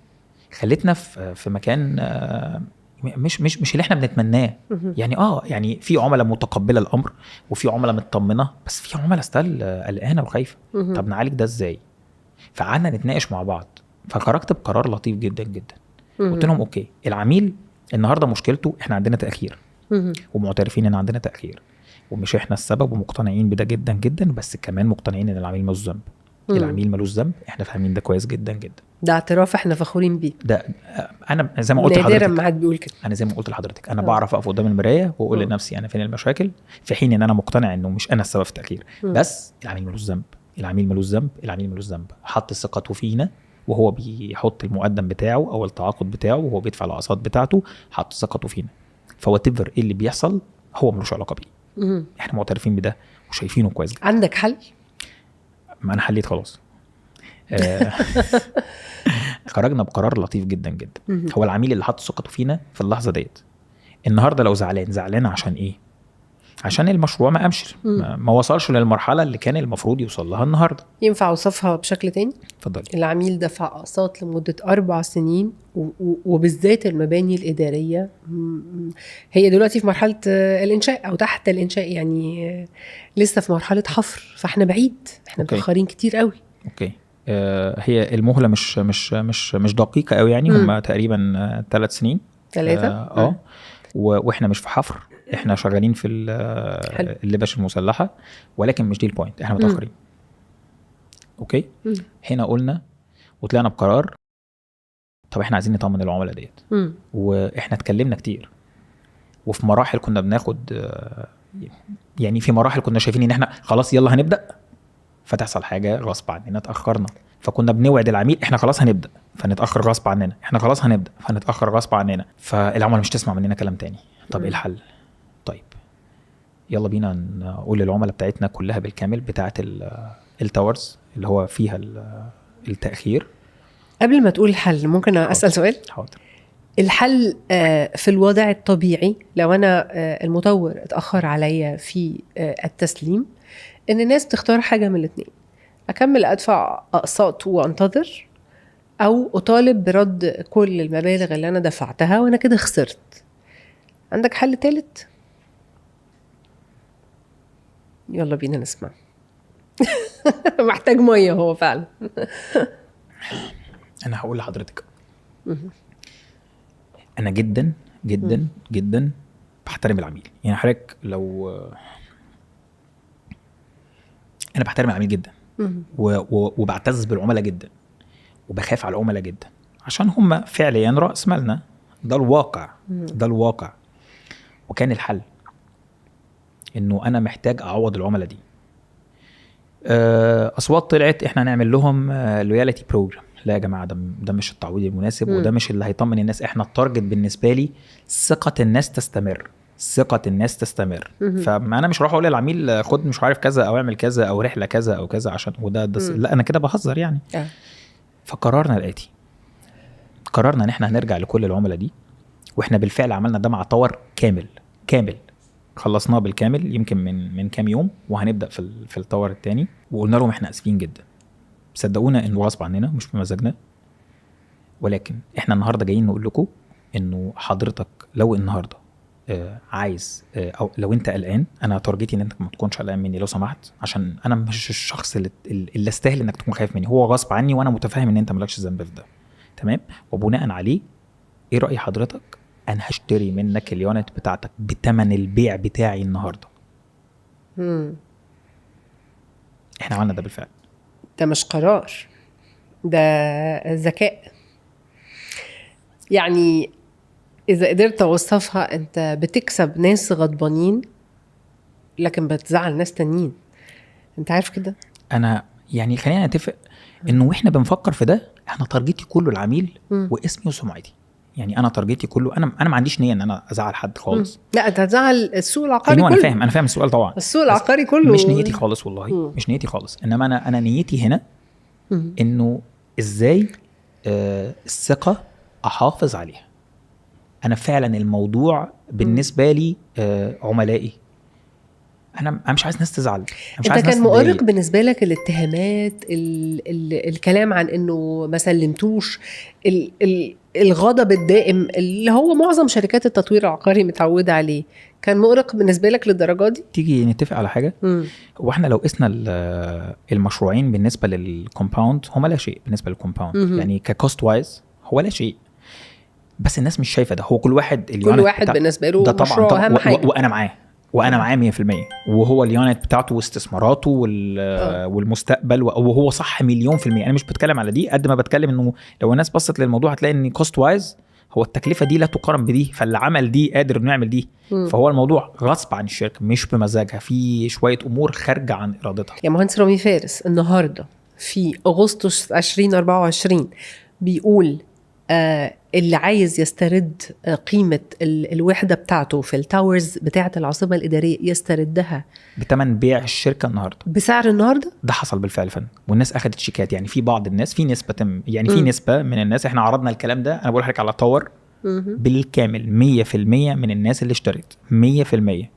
خلتنا في مكان مش اللي احنا بنتمناه. يعني يعني في عملاء متقبله الامر وفي عملاء مطمنه، بس في عملاء still قلقانة وخايفة. طب نعالج ده ازاي؟ فقعدنا نتناقش مع بعض، فخرجت بقرار لطيف جدا جدا. قلت لهم okay، العميل النهارده مشكلته احنا عندنا تاخير، ومعترفين ان عندنا تاخير ومش احنا السبب، ومقتنعين بده جدا جدا، بس كمان مقتنعين ان العميل ملوش ذنب. العميل ملوش ذنب، احنا فاهمين ده كويس جدا جدا.
ده اعتراف احنا فخورين بيه.
ده انا زي ما قلت
نادرا
لحضرتك،
ما حد بيقول كده.
انا زي ما قلت لحضرتك انا بعرف اقف قدام المراية واقول لنفسي انا فين المشاكل، في حين ان انا مقتنع انه مش انا السبب في التاخير. بس العميل ملوش ذنب، العميل ملوش ذنب، العميل ملوش ذنب. حط ثقته فينا وهو بيحط المقدم بتاعه او التعاقد بتاعه وهو بيدفع الاقساط بتاعته، حط ثقته فينا. ف whatever ايه اللي بيحصل هو ملوش علاقة بيه. احنا معترفين بده وشايفينه كويس جدا.
عندك حل؟
ما انا حليت خلاص. خرجنا بقرار لطيف جدا جدا. هو العميل اللي حط ثقته فينا في اللحظة ديت النهارده لو زعلان، زعلان عشان ايه؟ عشان المشروع ما قامش، ما وصلش للمرحلة اللي كان المفروض يوصل لها النهارده.
ينفع اوصفها بشكل تاني؟
اتفضلي.
العميل دفع اقساط لمدة 4 سنين، وبالذات المباني الادارية هي دلوقتي في مرحلة الانشاء او تحت الانشاء، يعني لسه في مرحلة حفر، فاحنا بعيد، احنا متاخرين كتير قوي.
okay. هي المهلة مش مش مش مش دقيقة قوي يعني، هم تقريبا 3 سنين.
3؟
واحنا مش في حفر، احنا شغالين في اللبش المسلحة، ولكن مش دي ال point، احنا متاخرين. okay. هنا قلنا وطلعنا بقرار، طب احنا عايزين نطمن العملاء ديت. واحنا اتكلمنا كتير، وفي مراحل كنا بناخد، يعني في مراحل كنا شايفين ان احنا خلاص يلا هنبدا، فتحصل حاجة غصب عننا اتاخرنا، فكنا بنوعد العميل احنا خلاص هنبدا، فنتاخر غصب عننا، احنا خلاص هنبدا، فنتاخر غصب عننا، فالعملاء مش تسمع مننا كلام تاني. طب ايه الحل؟ طيب يلا بينا نقول للعملاء بتاعتنا كلها بالكامل بتاعه ال towers اللي هو فيها التاخير.
قبل ما تقول الحل ممكن اسال سؤال؟
حاضر.
الحل في الوضع الطبيعي لو انا المطور اتاخر عليا في التسليم، ان الناس تختار حاجة من الاثنين: اكمل ادفع اقساط وانتظر، او اطالب برد كل المبالغ اللي انا دفعتها وانا كده خسرت. عندك حل ثالث؟ يلا بينا نسمع. محتاج مية هو فعلا.
انا هقول لحضرتك، انا جدا جدا جدا بحترم العميل. يعني حضرتك لو انا بحترم العميل جدا وبعتز بالعملاء جدا وبخاف على العملاء جدا، عشان هم فعليا راس مالنا. ده الواقع، ده الواقع. وكان الحل انه انا محتاج اعوض العملاء دي. اصوات طلعت احنا هنعمل لهم loyalty program. لا يا جماعة، ده مش التعويض المناسب، وده مش اللي هيطمن الناس. احنا ال target بالنسبة لي ثقة الناس تستمر، ثقة الناس تستمر. فما انا مش هروح اقول للعميل خد مش عارف كذا او اعمل كذا او رحله كذا او كذا عشان وده لا انا كده بهزر يعني. فقررنا الاتي، قررنا ان احنا هنرجع لكل العملاء دي، واحنا بالفعل عملنا ده مع tower كامل كامل، خلصناه بالكامل يمكن من كام يوم، وهنبدا في ال tower الثاني. وقلنا لهم احنا اسفين جدا، صدقونا انه غصب عننا مش بمزاجنا، ولكن احنا النهارده جايين نقول لكم انه حضرتك لو النهارده عايز او لو انت قلقان، انا target ي ان انت ما تكونش قلقان مني لو سمحت، عشان انا مش الشخص اللي استاهل انك تكون خايف مني. هو غصب عني وانا متفاهم ان انت مالكش ذنب في ده، تمام؟ وبناء عليه ايه راي حضرتك؟ انا هشتري منك ال unit بتاعتك بتمن البيع بتاعي النهارده. احنا عملنا ده بالفعل.
ده مش قرار، ده ذكاء. يعني إذا قدرت أوصفها، أنت بتكسب ناس غضبانين لكن بتزعل ناس تانيين. أنت عارف كده؟
أنا يعني خلينا نتفق إنه وإحنا بنفكر في ده، إحنا target ي كله العميل واسمي وسمعتي. يعني أنا target ي كله، أنا ما عنديش نية إن أنا أزعل حد خالص.
لا أنت هتزعل السوق العقاري كله.
أنا فاهم السؤال طبعا.
السوق العقاري كله
مش نيتي خالص والله. مش نيتي خالص. إنما أنا نيتي هنا انه ازاي الثقة احافظ عليها. انا فعلا الموضوع بالنسبة لي عملائي، انا مش عايز ناس تزعل. أنا مش
انت
عايز ناس
كان مؤرق
تتضايق.
بالنسبة لك الاتهامات، ال ال الكلام عن انه ما سلمتوش، ال ال الغضب الدائم اللي هو معظم شركات التطوير العقاري متعوده عليه، كان مؤرق بالنسبة لك للدرجة دي؟
تيجي نتفق على حاجة؟ هو احنا لو قسنا المشروعين بالنسبة لل compound، هما لا شيء بالنسبة لل compound. يعني ك cost wise هو لا شيء، بس الناس مش شايفه ده. هو كل واحد
كل
ال unit
واحد بالنسبة له
ده طبعا
مشروع
طبعا
اهم حاجه.
وانا معاه، وانا معاه 100%، وهو ال unit بتاعته واستثماراته والمستقبل، وهو صح مليون في المية. انا مش بتكلم على دي قد ما بتكلم انه لو الناس بصت للموضوع هتلاقي ان cost wise هو التكلفة دي لا تقارن بدي، فاللي عمل دي قادر انه يعمل دي. فهو الموضوع غصب عن الشركه، مش بمزاجها، في شوية امور خارجه عن ارادتها.
يا مهندس رامي فارس، النهارده في اغسطس 2024 بيقول اللي عايز يسترد قيمة الوحدة بتاعته في ال towers بتاعه العاصمة الادارية يستردها
بتمن بيع الشركة النهارده.
بسعر النهارده؟
ده حصل بالفعل فن، والناس اخذت شيكات. يعني في بعض الناس، في نسبه تم، يعني في نسبه من الناس، احنا عرضنا الكلام ده، انا بقول لحضرتك على tower بالكامل 100% من الناس اللي اشترت 100%.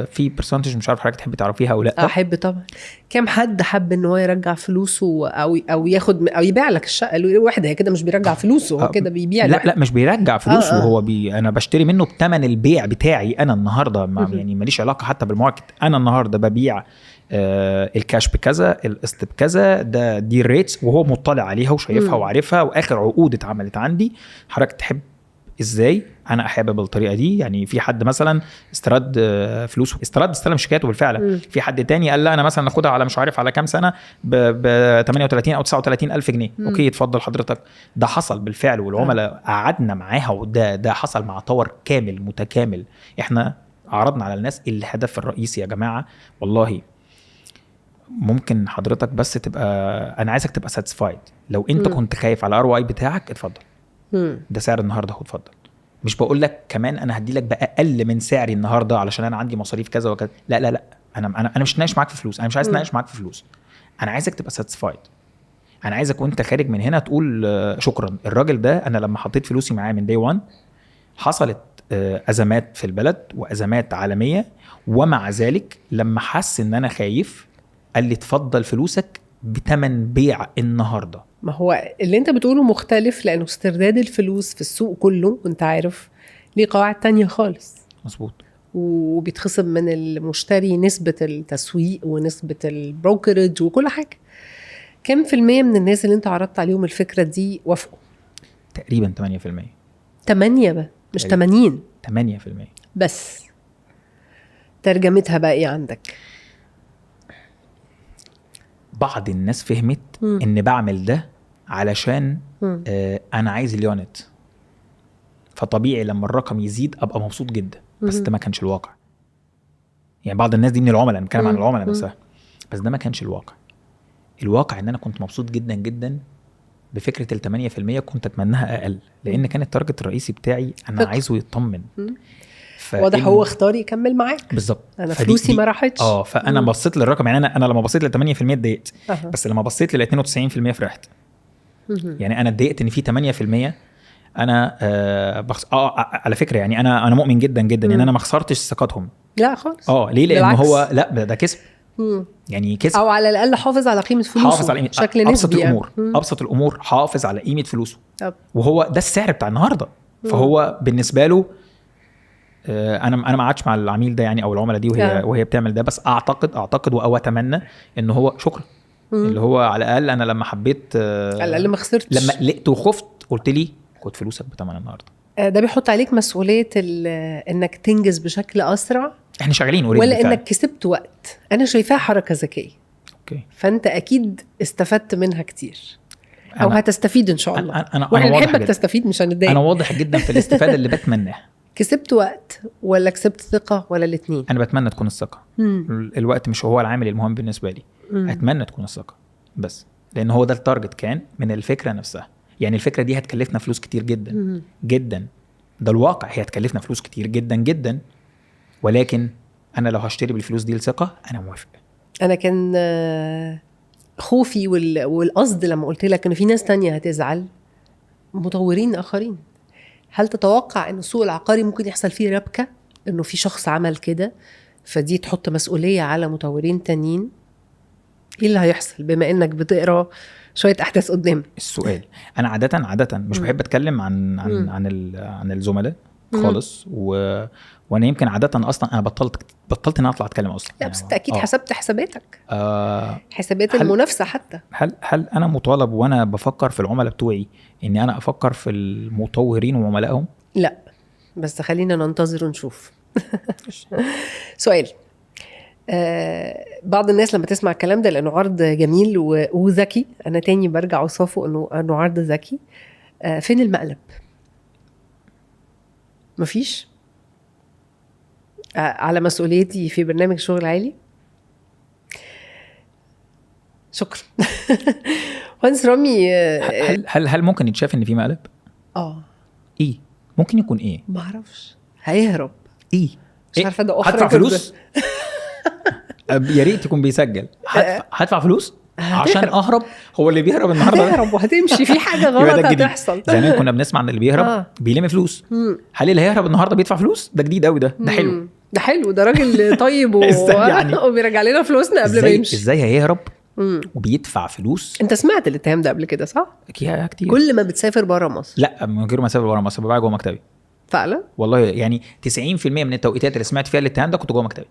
في percentage مش عارف حضرتك تحبي تعرفيها او لا.
احب طبعا. كم حد حب ان هو يرجع فلوسه او ياخد او يبيع لك الشقة الوحده؟ هي كده مش بيرجع فلوسه، هو كده بيبيع
لا.
الوحدة.
لا، مش بيرجع فلوسه. هو انا بشتري منه بثمن البيع بتاعي انا النهارده ما يعني ماليش علاقة حتى بال market. انا النهارده ببيع الكاش بكذا، القسط بكذا، ده دي ال rates، وهو مطلع عليها وشايفها وعارفها، واخر عقود اتعملت عندي. حضرتك تحب ازاي؟ انا احب بالطريقة دي. يعني في حد مثلا استرد فلوسه، استرد، استلم شيكاته بالفعل. في حد تاني قال لا، انا مثلا اخدها على مش عارف على كام سنة ب 38 او 39 الف جنيه. Okay، اتفضل حضرتك. ده حصل بالفعل، والعملاء قعدنا معاها، وده حصل مع tower كامل متكامل. احنا عرضنا على الناس الهدف الرئيسي، يا جماعة والله ممكن حضرتك بس تبقى، انا عايزك تبقى satisfied. لو انت كنت خايف على ROI بتاعك، اتفضل. ده سعر النهارده اهو، اتفضل. مش بقول لك كمان انا هدي لك باقل من سعري النهارده علشان انا عندي مصاريف كذا وكذا. لا لا لا، انا مش ناقش معاك في فلوس، انا مش عايز اتناقش معاك في فلوس. انا عايزك تبقى satisfied. انا عايزك وانت خارج من هنا تقول شكرا الراجل ده، انا لما حطيت فلوسي معاه من day 1 حصلت ازمات في البلد وازمات عالميه، ومع ذلك لما حس ان انا خايف قال لي اتفضل فلوسك بتمن بيع النهارده.
ما هو اللي انت بتقوله مختلف، لانه استرداد الفلوس في السوق كله وانت عارف ليه قواعد تانية خالص.
مظبوط.
وبيتخصم من المشتري نسبة التسويق ونسبة ال brokerage وكل حاجة. كم في المية من الناس اللي انت عرضت عليهم الفكرة دي وافقوا؟
تقريبا 8%.
8 بقى مش
تقريباً.
80؟
8%.
بس ترجمتها بقى ايه عندك؟
بعض الناس فهمت ان بعمل ده علشان انا عايز ال unit، فطبيعي لما الرقم يزيد ابقى مبسوط جدا، بس ده ما كانش الواقع. يعني بعض الناس دي من العملاء، انا بتكلم عن العملاء نفسها، بس ده ما كانش الواقع. الواقع ان انا كنت مبسوط جدا جدا بفكره ال 8%، كنت اتمناها اقل، لان كان ال target الرئيسي بتاعي انا
ثقة.
عايزه يطمن.
واضح هو اختار يكمل معاك.
بالظبط.
انا فلوسي ما راحتش.
فانا بصيت للرقم، يعني انا لما بصيت لل 8% اتضايقت، بس لما بصيت لل 92% فرحت. يعني انا اتضايقت ان في 8% انا بخس... اه على فكرة يعني انا مؤمن جدا جدا يعني انا ما خسرتش ثقتهم.
لا خالص.
ليه؟ لان
بالعكس.
هو لا، ده كسب. يعني كسب.
او على الاقل حافظ على قيمة فلوسه
حافظ على قيمة
بشكل
ابسط
نسبي يعني.
الامور. ابسط الامور، حافظ على قيمة فلوسه. وهو ده السعر بتاع النهارده. فهو بالنسبة له انا ما قعدتش مع العميل ده يعني او العملاء دي وهي وهي بتعمل ده، بس اعتقد او اتمنى ان هو شكرا. اللي هو على الاقل انا لما حبيت
على الاقل ما خسرتش.
لما قلقت وخفت قلت لي خد فلوسك بثمن النهارده.
ده بيحط عليك مسؤولية انك تنجز بشكل اسرع.
احنا شغالين already
ولا
بالفعل.
انك كسبت وقت. انا شايفاها حركة ذكية. فانت اكيد استفدت منها كتير او هتستفيد ان شاء الله.
أنا
واحنا
واضح
نحبك
جداً.
تستفيد، مش هنتضايق.
انا واضح جدا في الاستفادة اللي بتمناها.
كسبت وقت ولا كسبت ثقة ولا الاثنين؟
انا بتمنى تكون الثقه. الوقت مش هو العامل المهم بالنسبة لي. اتمنى تكون الثقة بس، لان هو ده ال target كان من الفكرة نفسها. يعني الفكرة دي هتكلفنا فلوس كتير جدا جدا، ده الواقع، هي هتكلفنا فلوس كتير جدا جدا، ولكن انا لو هشتري بالفلوس دي الثقة انا موافق.
انا كان خوفي والقصد لما قلت لك انه في ناس تانية هتزعل، مطورين اخرين. هل تتوقع ان السوق العقاري ممكن يحصل فيه ربكه، انه في شخص عمل كده فدي تحط مسؤولية على مطورين تانيين؟ ايه اللي هيحصل بما انك بتقرا شوية احداث قدام؟
السؤال، انا عادة مش بحب اتكلم عن عن عن عن الزملاء خالص، وانا يمكن عادة اصلا انا بطلت ان اطلع اتكلم اصلا.
لا بس انت اكيد حسبت حساباتك، حسابات المنافسة حتى.
هل انا مطالب وانا بفكر في العملاء بتوعي اني انا افكر في المطورين وعملائهم؟
لا، بس خلينا ننتظر ونشوف. سؤال، بعض الناس لما تسمع الكلام ده، لانه عرض جميل وذكي، انا تاني برجع اوصفه انه عرض ذكي، فين المقلب؟ مفيش. على مسؤوليتي في برنامج شغل عالي. شكرا. مهندس رامي،
هل ممكن يتشاف ان في مقلب؟ ايه ممكن يكون ايه؟
ما اعرفش، هيهرب
ايه؟
مش عارفه، ده
هدفع فلوس؟ يا ريت يكون بيسجل. هدفع فلوس عشان اهرب؟ هو اللي بيهرب النهارده
هتهرب وهتمشي، في حاجة غلط هتحصل.
زمان كنا بنسمع ان اللي بيهرب بيلم فلوس. هل اللي هيهرب النهارده بيدفع فلوس؟ ده جديد قوي، ده حلو،
ده حلو، ده راجل طيب
يعني
وبيرجع لنا فلوسنا قبل ما يمشي.
ازاي هيهرب وبيدفع فلوس؟
انت سمعت الاتهام ده قبل كده صح؟
كتير.
كل ما بتسافر بره مصر؟
لا، من غير ما اسافر بره مصر، ببقى جوه مكتبي.
فعلا
والله، يعني 90% من التوقيتات اللي سمعت فيها الاتهام ده كنت جوه مكتبي.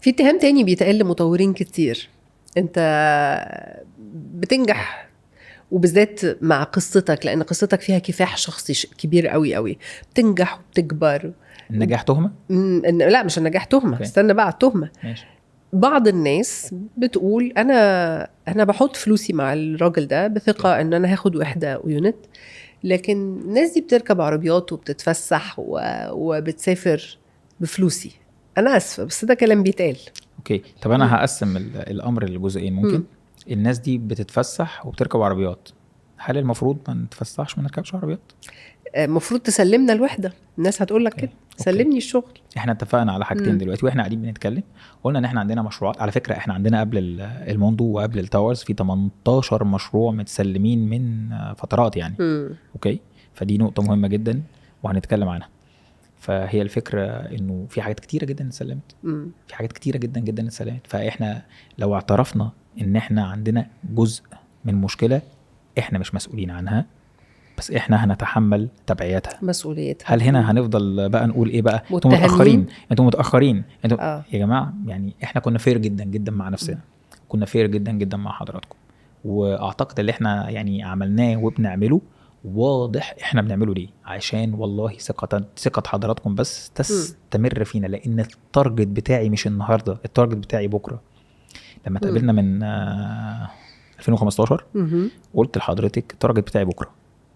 في اتهام تاني بيتقال لمطورين كتير، انت بتنجح وبالذات مع قصتك، لان قصتك فيها كفاح شخصي كبير قوي قوي، بتنجح وبتكبر.
النجاح تهمه؟
لا مش النجاح تهمه. استنى بقى على التهمة.
ماشي.
بعض الناس بتقول انا بحط فلوسي مع الراجل ده بثقة ان انا هاخد وحده ويونت، لكن الناس دي بتركب عربيات وبتتفسح وبتسافر بفلوسي. انا اسفه بس ده كلام بيتقال.
okay، طب انا هقسم الامر لجزئين. ممكن الناس دي بتتفسح وبتركب عربيات، هل المفروض ما نتفسحش ما نركبش عربيات؟
المفروض تسلمنا الوحدة. الناس هتقول لك كده، سلمني الشغل.
احنا اتفقنا على حاجتين دلوقتي واحنا قاعدين بنتكلم، قلنا ان احنا عندنا مشروعات. على فكرة احنا عندنا قبل الموندو وقبل ال Towers في 18 مشروع متسلمين من فترات يعني. okay، فدي نقطة مهمة جدا وهنتكلم عنها. فهي الفكرة انه في حاجات كتيرة جدا اتسلمت، في حاجات كتيرة جدا جدا اتسلمت. فاحنا لو اعترفنا ان احنا عندنا جزء من مشكلة احنا مش مسؤولين عنها، بس احنا هنتحمل تبعياتها،
مسؤوليتها.
هل هنا هنفضل بقى نقول ايه بقى؟ انتوا متاخرين، انتوا متاخرين، انتوا يا جماعة. يعني احنا كنا fair جدا جدا مع نفسنا، كنا fair جدا جدا مع حضراتكم، واعتقد اللي احنا يعني عملناه وبنعمله واضح احنا بنعمله ليه، عشان والله ثقة حضراتكم بس تستمر فينا. لان ال target بتاعي مش النهارده، ال target بتاعي بكره. لما تقابلنا من 2015 قلت لحضرتك ال target بتاعي بكره.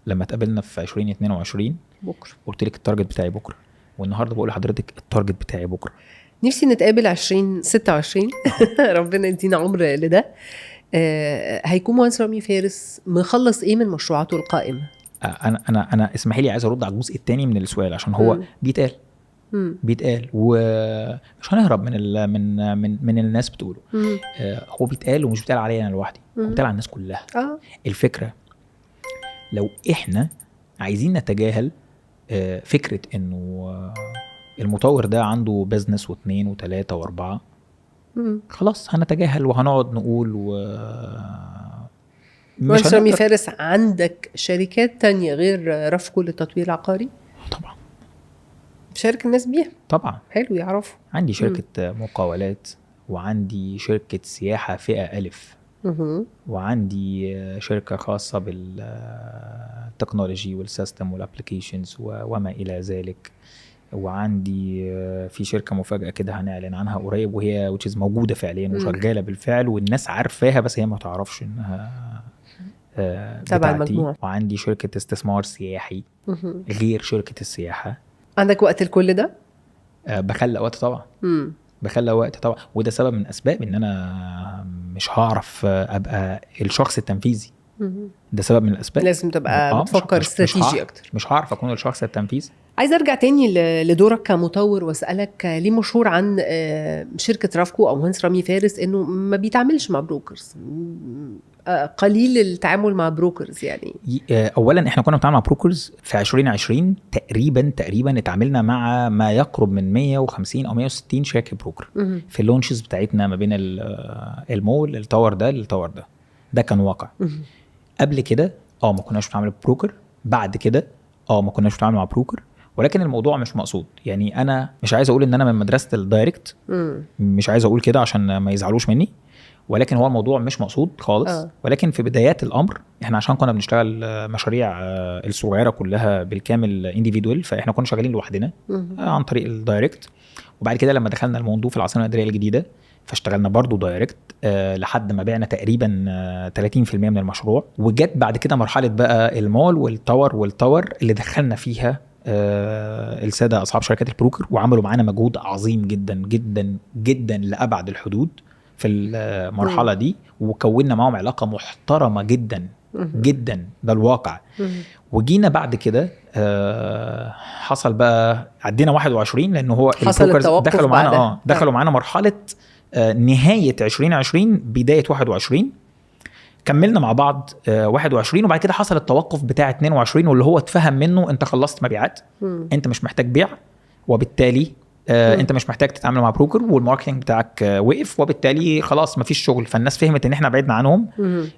لما تقابلنا في 2022
بكره
قلت لك ال target بتاعي بكره، والنهارده بقول لحضرتك ال target بتاعي بكره.
نفسي نتقابل 2026 ربنا يدينا عمر لده. هيكون مهندس رامي فارس مخلص ايه من مشروعاته القائمة؟
انا اسمحي لي عايز ارد على الجزء الثاني من السؤال، عشان هو بيتقال بيتقال، ومش هنهرب من من من من الناس بتقوله. هو بيتقال، ومش بيتقال عليا انا لوحدي، هو بيتقال على الناس كلها. الفكرة لو احنا عايزين نتجاهل فكرة انه المطور ده عنده business 2 و3 و4، خلاص هنتجاهل وهنقعد نقول
مش رامي فارس عندك شركات تانية غير رفكو للتطوير العقاري؟
طبعا
شارك الناس بيها.
طبعا
حلو يعرفوا.
عندي شركة مقاولات، وعندي شركة سياحة فئة ألف، وعندي شركة خاصة بال technology وال system وال applications وما إلى ذلك، وعندي في شركة مفاجأة كده هنعلن عنها قريب، وهي which is موجودة فعليا وشغالة بالفعل والناس عارفاها، بس هي ما تعرفش إنها
تبع المجموعة.
وعندي شركة استثمار سياحي غير شركة السياحة.
عندك وقت لكل ده؟
بخلق وقت طبعا. بخلق وقت طبعا، وده سبب من أسباب إن أنا مش هعرف أبقى الشخص التنفيذي. ده سبب من الأسباب.
لازم تبقى بتفكر استراتيجي أكتر.
مش هعرف أكون الشخص التنفيذي.
عايز ارجع تاني لدورك كمطور واسالك، ليه مشهور عن شركة رافكو او مهندس رامي فارس انه ما بيتعاملش مع brokers، قليل التعامل مع brokers يعني؟
اولا احنا كنا بنتعامل مع brokers في 2020 تقريبا اتعاملنا مع ما يقرب من 150 او 160 شركة broker في ال launches بتاعتنا ما بين المول، ال tower ده لل tower ده. ده كان واقع. قبل كده ما كناش بنتعامل broker، بعد كده ما كناش بنتعامل مع broker، ولكن الموضوع مش مقصود. يعني انا مش عايز اقول ان انا من مدرسه ال direct، مش عايز اقول كده عشان ما يزعلوش مني، ولكن هو الموضوع مش مقصود خالص. ولكن في بدايات الامر احنا عشان كنا بنشتغل مشاريع الصغيرة كلها بالكامل individual، فاحنا كنا شغالين لوحدنا عن طريق ال direct. وبعد كده لما دخلنا الموندو في العاصمة الادارية الجديدة فاشتغلنا برضو direct لحد ما بعنا تقريبا 30% من المشروع. وجت بعد كده مرحلة بقى المول وال tower وال tower اللي دخلنا فيها السادة اصحاب شركات ال broker، وعملوا معانا مجهود عظيم جدا جدا جدا لابعد الحدود في المرحلة دي، وكونا معاهم علاقة محترمه جدا جدا، ده الواقع. وجينا بعد كده حصل بقى عدينا 21، لان هو
حصل
ال brokers
التوقف
دخلوا معانا
بعدها.
دخلوا معانا مرحلة نهاية 2020 بداية 21، كملنا مع بعض 21، وبعد كده حصل التوقف بتاع 22، واللي هو اتفهم منه انت خلصت مبيعات، انت مش محتاج بيع، وبالتالي انت مش محتاج تتعامل مع broker، وال marketing بتاعك وقف، وبالتالي خلاص مفيش شغل. فالناس فهمت ان احنا بعدنا عنهم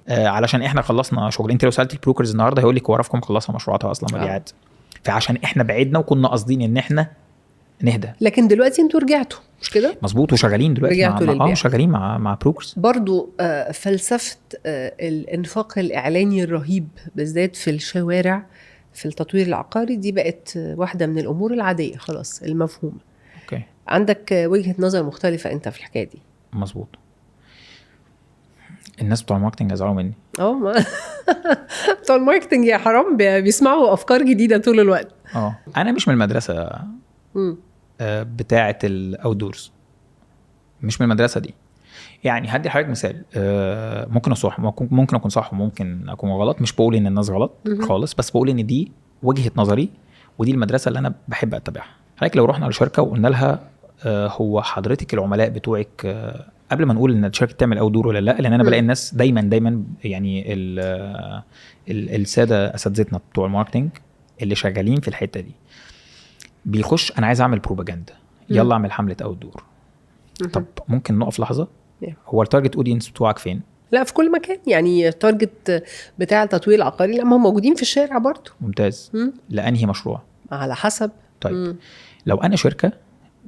علشان احنا خلصنا شغل. انت لو سالت ال brokers النهارده هيقول لك هو رافكو مخلصة مشروعاتها اصلا مبيعات. فعشان احنا بعدنا وكنا قاصدين ان احنا نهدى.
لكن دلوقتي انتوا رجعتوا، مش كده؟
مظبوط، وشغالين دلوقتي مع
رجعتوا
مع
للبيع.
شغالين مع brokers.
برضو فلسفة الإنفاق الإعلاني الرهيب بالذات في الشوارع في التطوير العقاري دي بقت واحدة من الأمور العادية خلاص المفهومة.
okay.
عندك وجهة نظر مختلفة أنت في الحكاية دي.
مظبوط. الناس بتوع ال marketing هيزعلوا مني.
بتوع ال marketing يا حرام بيسمعوا أفكار جديدة طول الوقت.
انا مش من المدرسة بتاعه ال outdoors، مش من المدرسة دي. يعني هدي لحضرتك مثال، ممكن اصح، ممكن اكون صح وممكن اكون غلط، مش بقول ان الناس غلط خالص، بس بقول ان دي وجهه نظري ودي المدرسة اللي انا بحب اتبعها. حضرتك لو رحنا لشركة وقلنا لها هو حضرتك العملاء بتوعك، قبل ما نقول ان الشركة تعمل outdoor ولا لا، لان انا بلاقي الناس دايما يعني السادة اساتذتنا بتوع ال marketing اللي شغالين في الحتة دي بيخش انا عايز اعمل بروباجندا، يلا اعمل حمله outdoor. طب ممكن نقف لحظة؟ هو ال target audience بتوعك فين؟
لا في كل مكان، يعني ال target بتاع التطوير العقاري لا ما هم موجودين في الشارع برضه.
ممتاز. لانهي مشروع؟
على حسب.
طيب لو انا شركة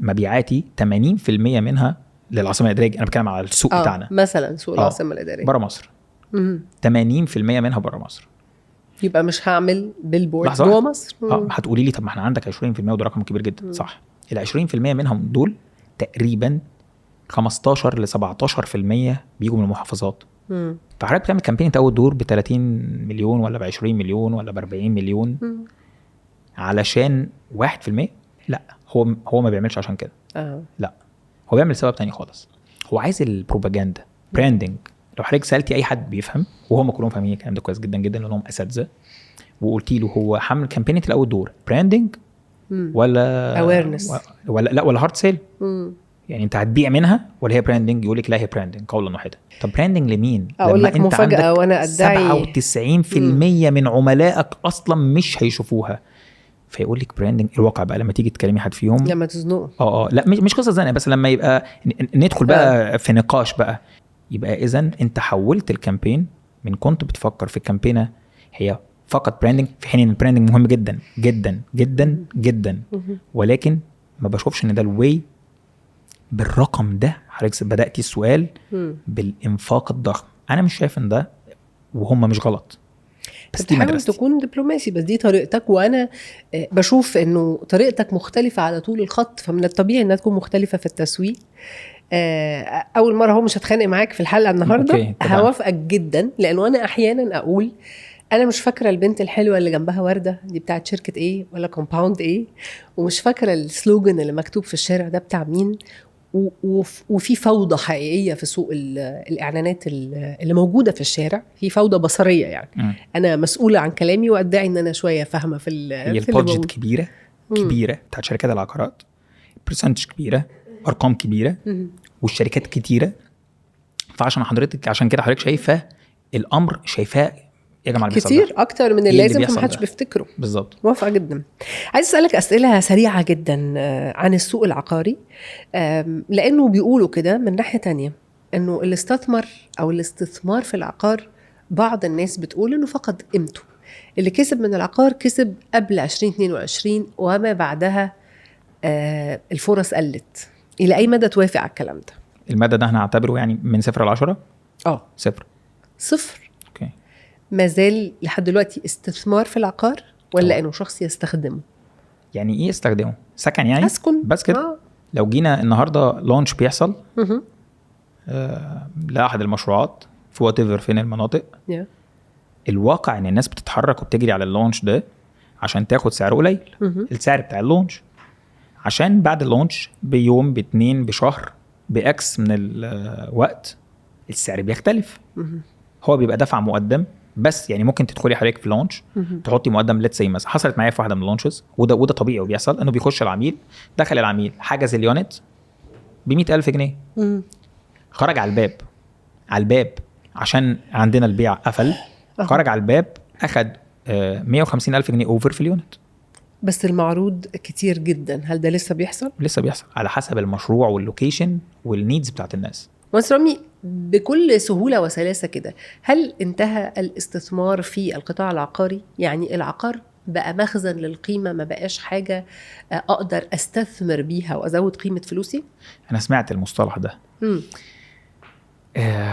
مبيعاتي 80% منها للعاصمه الادارية، انا بتكلم على السوق بتاعنا
مثلا سوق العاصمة الادارية
بره مصر، 80% منها بره مصر،
يبقى مش هعمل billboard جوه مصر.
هتقولي لي طب ما احنا عندك 20% وده رقم كبير جدا. صح، ال 20% منهم دول تقريبا 15 ل 17% بيجوا من المحافظات. فحضرتك بتعمل campaign outdoor ب 30 مليون ولا ب 20 مليون ولا ب 40 مليون علشان 1%؟ لا، هو ما بيعملش عشان كده. لا، هو بيعمل سبب تاني خالص. هو عايز البروباجندا، branding. لو حضرتك سالتي اي حد بيفهم، وهم كلهم فاهمين الكلام ده كويس جدا جدا لانهم اساتذة، وقلتي له هو حمل campaign ال outdoor branding ولا
awareness
ولا لا ولا hard sale؟ يعني انت هتبيع منها ولا هي branding؟ يقول لك لا هي branding قولا واحدا. طب branding لمين؟
اقول لك مفاجاة وانا ادعي
97% من عملائك اصلا مش هيشوفوها، فيقول لك branding. الواقع بقى لما تيجي تكلمي حد فيهم
لما تزنقه
لا مش قصة زنقه، بس لما يبقى ندخل بقى في نقاش بقى، يبقى اذا انت حولت ال campaign من كنت بتفكر في ال campaign هي فقط branding، في حين ان ال branding مهم جدا جدا جدا جدا، ولكن ما بشوفش ان ده ال way بالرقم ده. حضرتك بدأتي السؤال بالانفاق الضخم، انا مش شايف ان ده، وهم مش غلط، بس دي مدرستي.
تكون دبلوماسي، بس دي طريقتك، وانا بشوف انه طريقتك مختلفة على طول الخط، فمن الطبيعي انها تكون مختلفة في التسويق. اول مرة هو مش هتخانق معاك في الحلقة النهارده، هوافقك جدا، لانه انا احيانا اقول انا مش فاكره البنت الحلوة اللي جنبها ورده دي بتاعت شركة ايه ولا compound ايه، ومش فاكره ال slogan اللي مكتوب في الشارع ده بتاع مين، وفي فوضى حقيقية في سوق الاعلانات اللي موجودة في الشارع، في فوضى بصريه يعني. انا مسؤولة عن كلامي وادعي ان انا شوية فاهمه في
هي ال budget كبيرة. كبيرة بتاعت شركات العقارات، percentage كبيره، ارقام كبيره، والشركات كتيره. فعشان حضرتك، عشان كده حضرتك شايفه الامر، شايفاه يا جماعة اللي بيحصل ده.
كتير اكتر من
إيه اللي
اللازم،
بيحصل
فمحدش
ده؟
بيفتكره.
بالظبط.
موافقة جدا. عايز اسالك اسئلة سريعة جدا عن السوق العقاري، لانه بيقولوا كده من ناحية تانية انه اللي استثمر او الاستثمار في العقار، بعض الناس بتقول انه فقد قيمته. اللي كسب من العقار كسب قبل 2022 وما بعدها الفرص قلت. الى اي مدى توافق على الكلام ده؟
المدى ده احنا هنعتبره يعني من 0 ل 10؟
اه.
0.
0.
okay.
ما زال لحد دلوقتي استثمار في العقار ولا
طبعا.
انه شخص يستخدمه؟
يعني ايه استخدمه؟ سكن يعني؟
اسكن.
بس كده. لو جينا النهارده launch بيحصل لاحد المشروعات في whatever فين المناطق، الواقع ان الناس بتتحرك وبتجري على ال launch ده عشان تاخد سعر قليل، السعر بتاع ال launch، عشان بعد ال launch بيوم، باتنين، بشهر، ب X من الوقت السعر بيختلف. هو بيبقى دفع مقدم بس، يعني ممكن تدخلي حضرتك في launch تحطي مقدم، let's say مثلا حصلت معايا في واحدة من ال launches، وده طبيعي وبيحصل، انه بيخش العميل، دخل العميل حجز ال unit ب 100000 جنيه، خرج على الباب، على الباب عشان عندنا البيع قفل، خرج على الباب اخد 150 ألف جنيه over في ال unit.
بس المعروض كتير جدا، هل ده لسه بيحصل؟
لسه بيحصل على حسب المشروع وال location وال needs بتاعت الناس.
مهندس رامي، بكل سهولة وسلاسة كده، هل انتهى الاستثمار في القطاع العقاري؟ يعني العقار بقى مخزن للقيمة، ما بقاش حاجة أقدر أستثمر بيها وأزود قيمة فلوسي؟
انا سمعت المصطلح ده.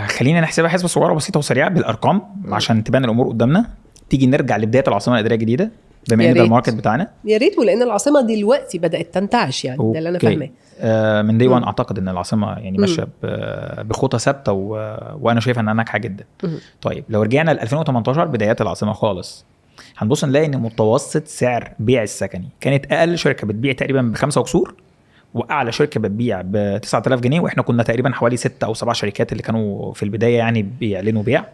خلينا نحسبها حسبه صغيرة بسيطة وسريعة بالارقام عشان تبان الامور قدامنا. تيجي نرجع لبداية العاصمة الادارية الجديده، بما
يا
ان ده
ريت.
ال market بتاعنا.
يا ريت، ولأن العاصمة دلوقتي بدأت تنتعش، يعني ده اللي أنا
okay.
فاهماه.
من day 1 اعتقد ان العاصمة يعني ماشية بخطى ثابتة وانا شايفها انها ناجحة جدا. طيب، لو رجعنا ل 2018 بدايات العاصمة خالص، هنبص نلاقي ان متوسط سعر بيع السكني كانت اقل شركة بتبيع تقريبا بخمسة وكسور، واعلى شركة بتبيع ب 9000 جنيه، واحنا كنا تقريبا حوالي 6 او 7 شركات اللي كانوا في البداية يعني بيعلنوا بيع.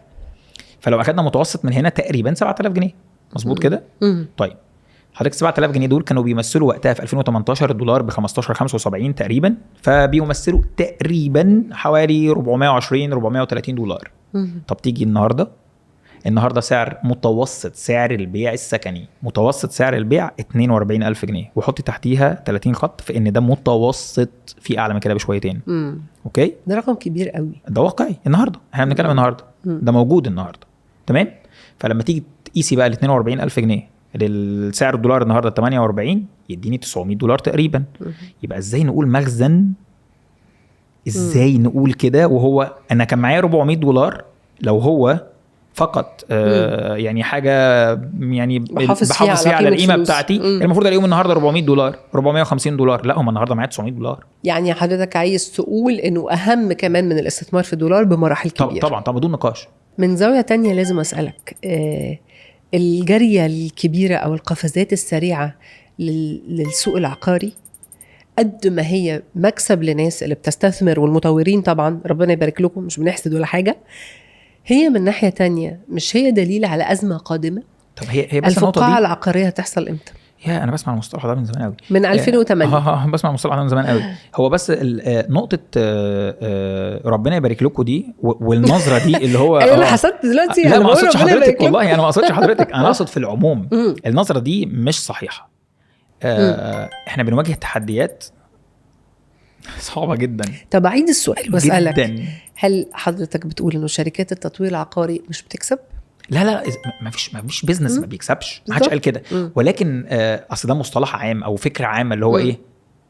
فلو اخدنا متوسط من هنا تقريبا 7000 جنيه، مظبوط كده؟
مم.
طيب، حضرتك 7000 جنيه دول كانوا بيمثلوا وقتها في 2018 الدولار ب 15 75 تقريبا، فبيمثلوا تقريبا حوالي 420 430 دولار. طب تيجي النهارده، النهارده سعر متوسط سعر البيع السكني، متوسط سعر البيع 42000 جنيه، وحطي تحتيها 30 خط في ان ده متوسط، في اعلى من كده بشويتين. Okay.
ده رقم كبير قوي.
ده واقعي النهارده، احنا بنتكلم النهارده. ده موجود النهارده، تمام؟ فلما تيجي تقيسي بقى ال 42000 جنيه للسعر الدولار النهارده 48، يديني 900 دولار تقريبا. يبقى ازاي نقول مخزن؟ ازاي نقول كده وهو انا كان معايا 400 دولار؟ لو هو فقط يعني حاجة يعني
بحافظ فيها
بحافظ
على
فيها على
قيمة
القيمة
فلوس.
بتاعتي، المفروض الاقيهم النهارده 400 دولار، 450 دولار. لا، هم النهارده معايا 900 دولار.
يعني حضرتك عايز تقول انه اهم كمان من الاستثمار في الدولار بمراحل كبيرة.
طبعا طبعا، بدون نقاش.
من زاوية تانية لازم أسألك، الجرية الكبيرة أو القفزات السريعة للسوق العقاري، قد ما هي مكسب لناس اللي بتستثمر والمطورين، طبعا ربنا يبارك لكم، مش بنحسد ولا حاجة، هي من ناحية تانية مش هي دليل على أزمة قادمة؟
طب هي بس النقطة
الفقاعة
دي
العقارية هتحصل امتى؟
يا انا بسمع المصطلح ده من زمان قوي.
من 2008.
بسمع المصطلح ده من زمان قوي. هو بس نقطة ربنا يبارك لكم دي والنظرة دي اللي هو
انا اللي حسدت دلوقتي.
لا،
أنا
ما
بقول
اقصدش
ربنا
حضرتك.
يبارك لكم.
والله انا ما اقصدش حضرتك، انا اقصد في العموم. النظرة دي مش صحيحه. احنا بنواجه تحديات صعبة جدا.
طب اعيد السؤال واسالك.
جدا.
هل حضرتك بتقول انه شركات التطوير العقاري مش بتكسب؟
لا لا، ما فيش business ما بيكسبش، ما حدش قال كده. ولكن اصل ده مصطلح عام او فكرة عامة اللي هو ايه،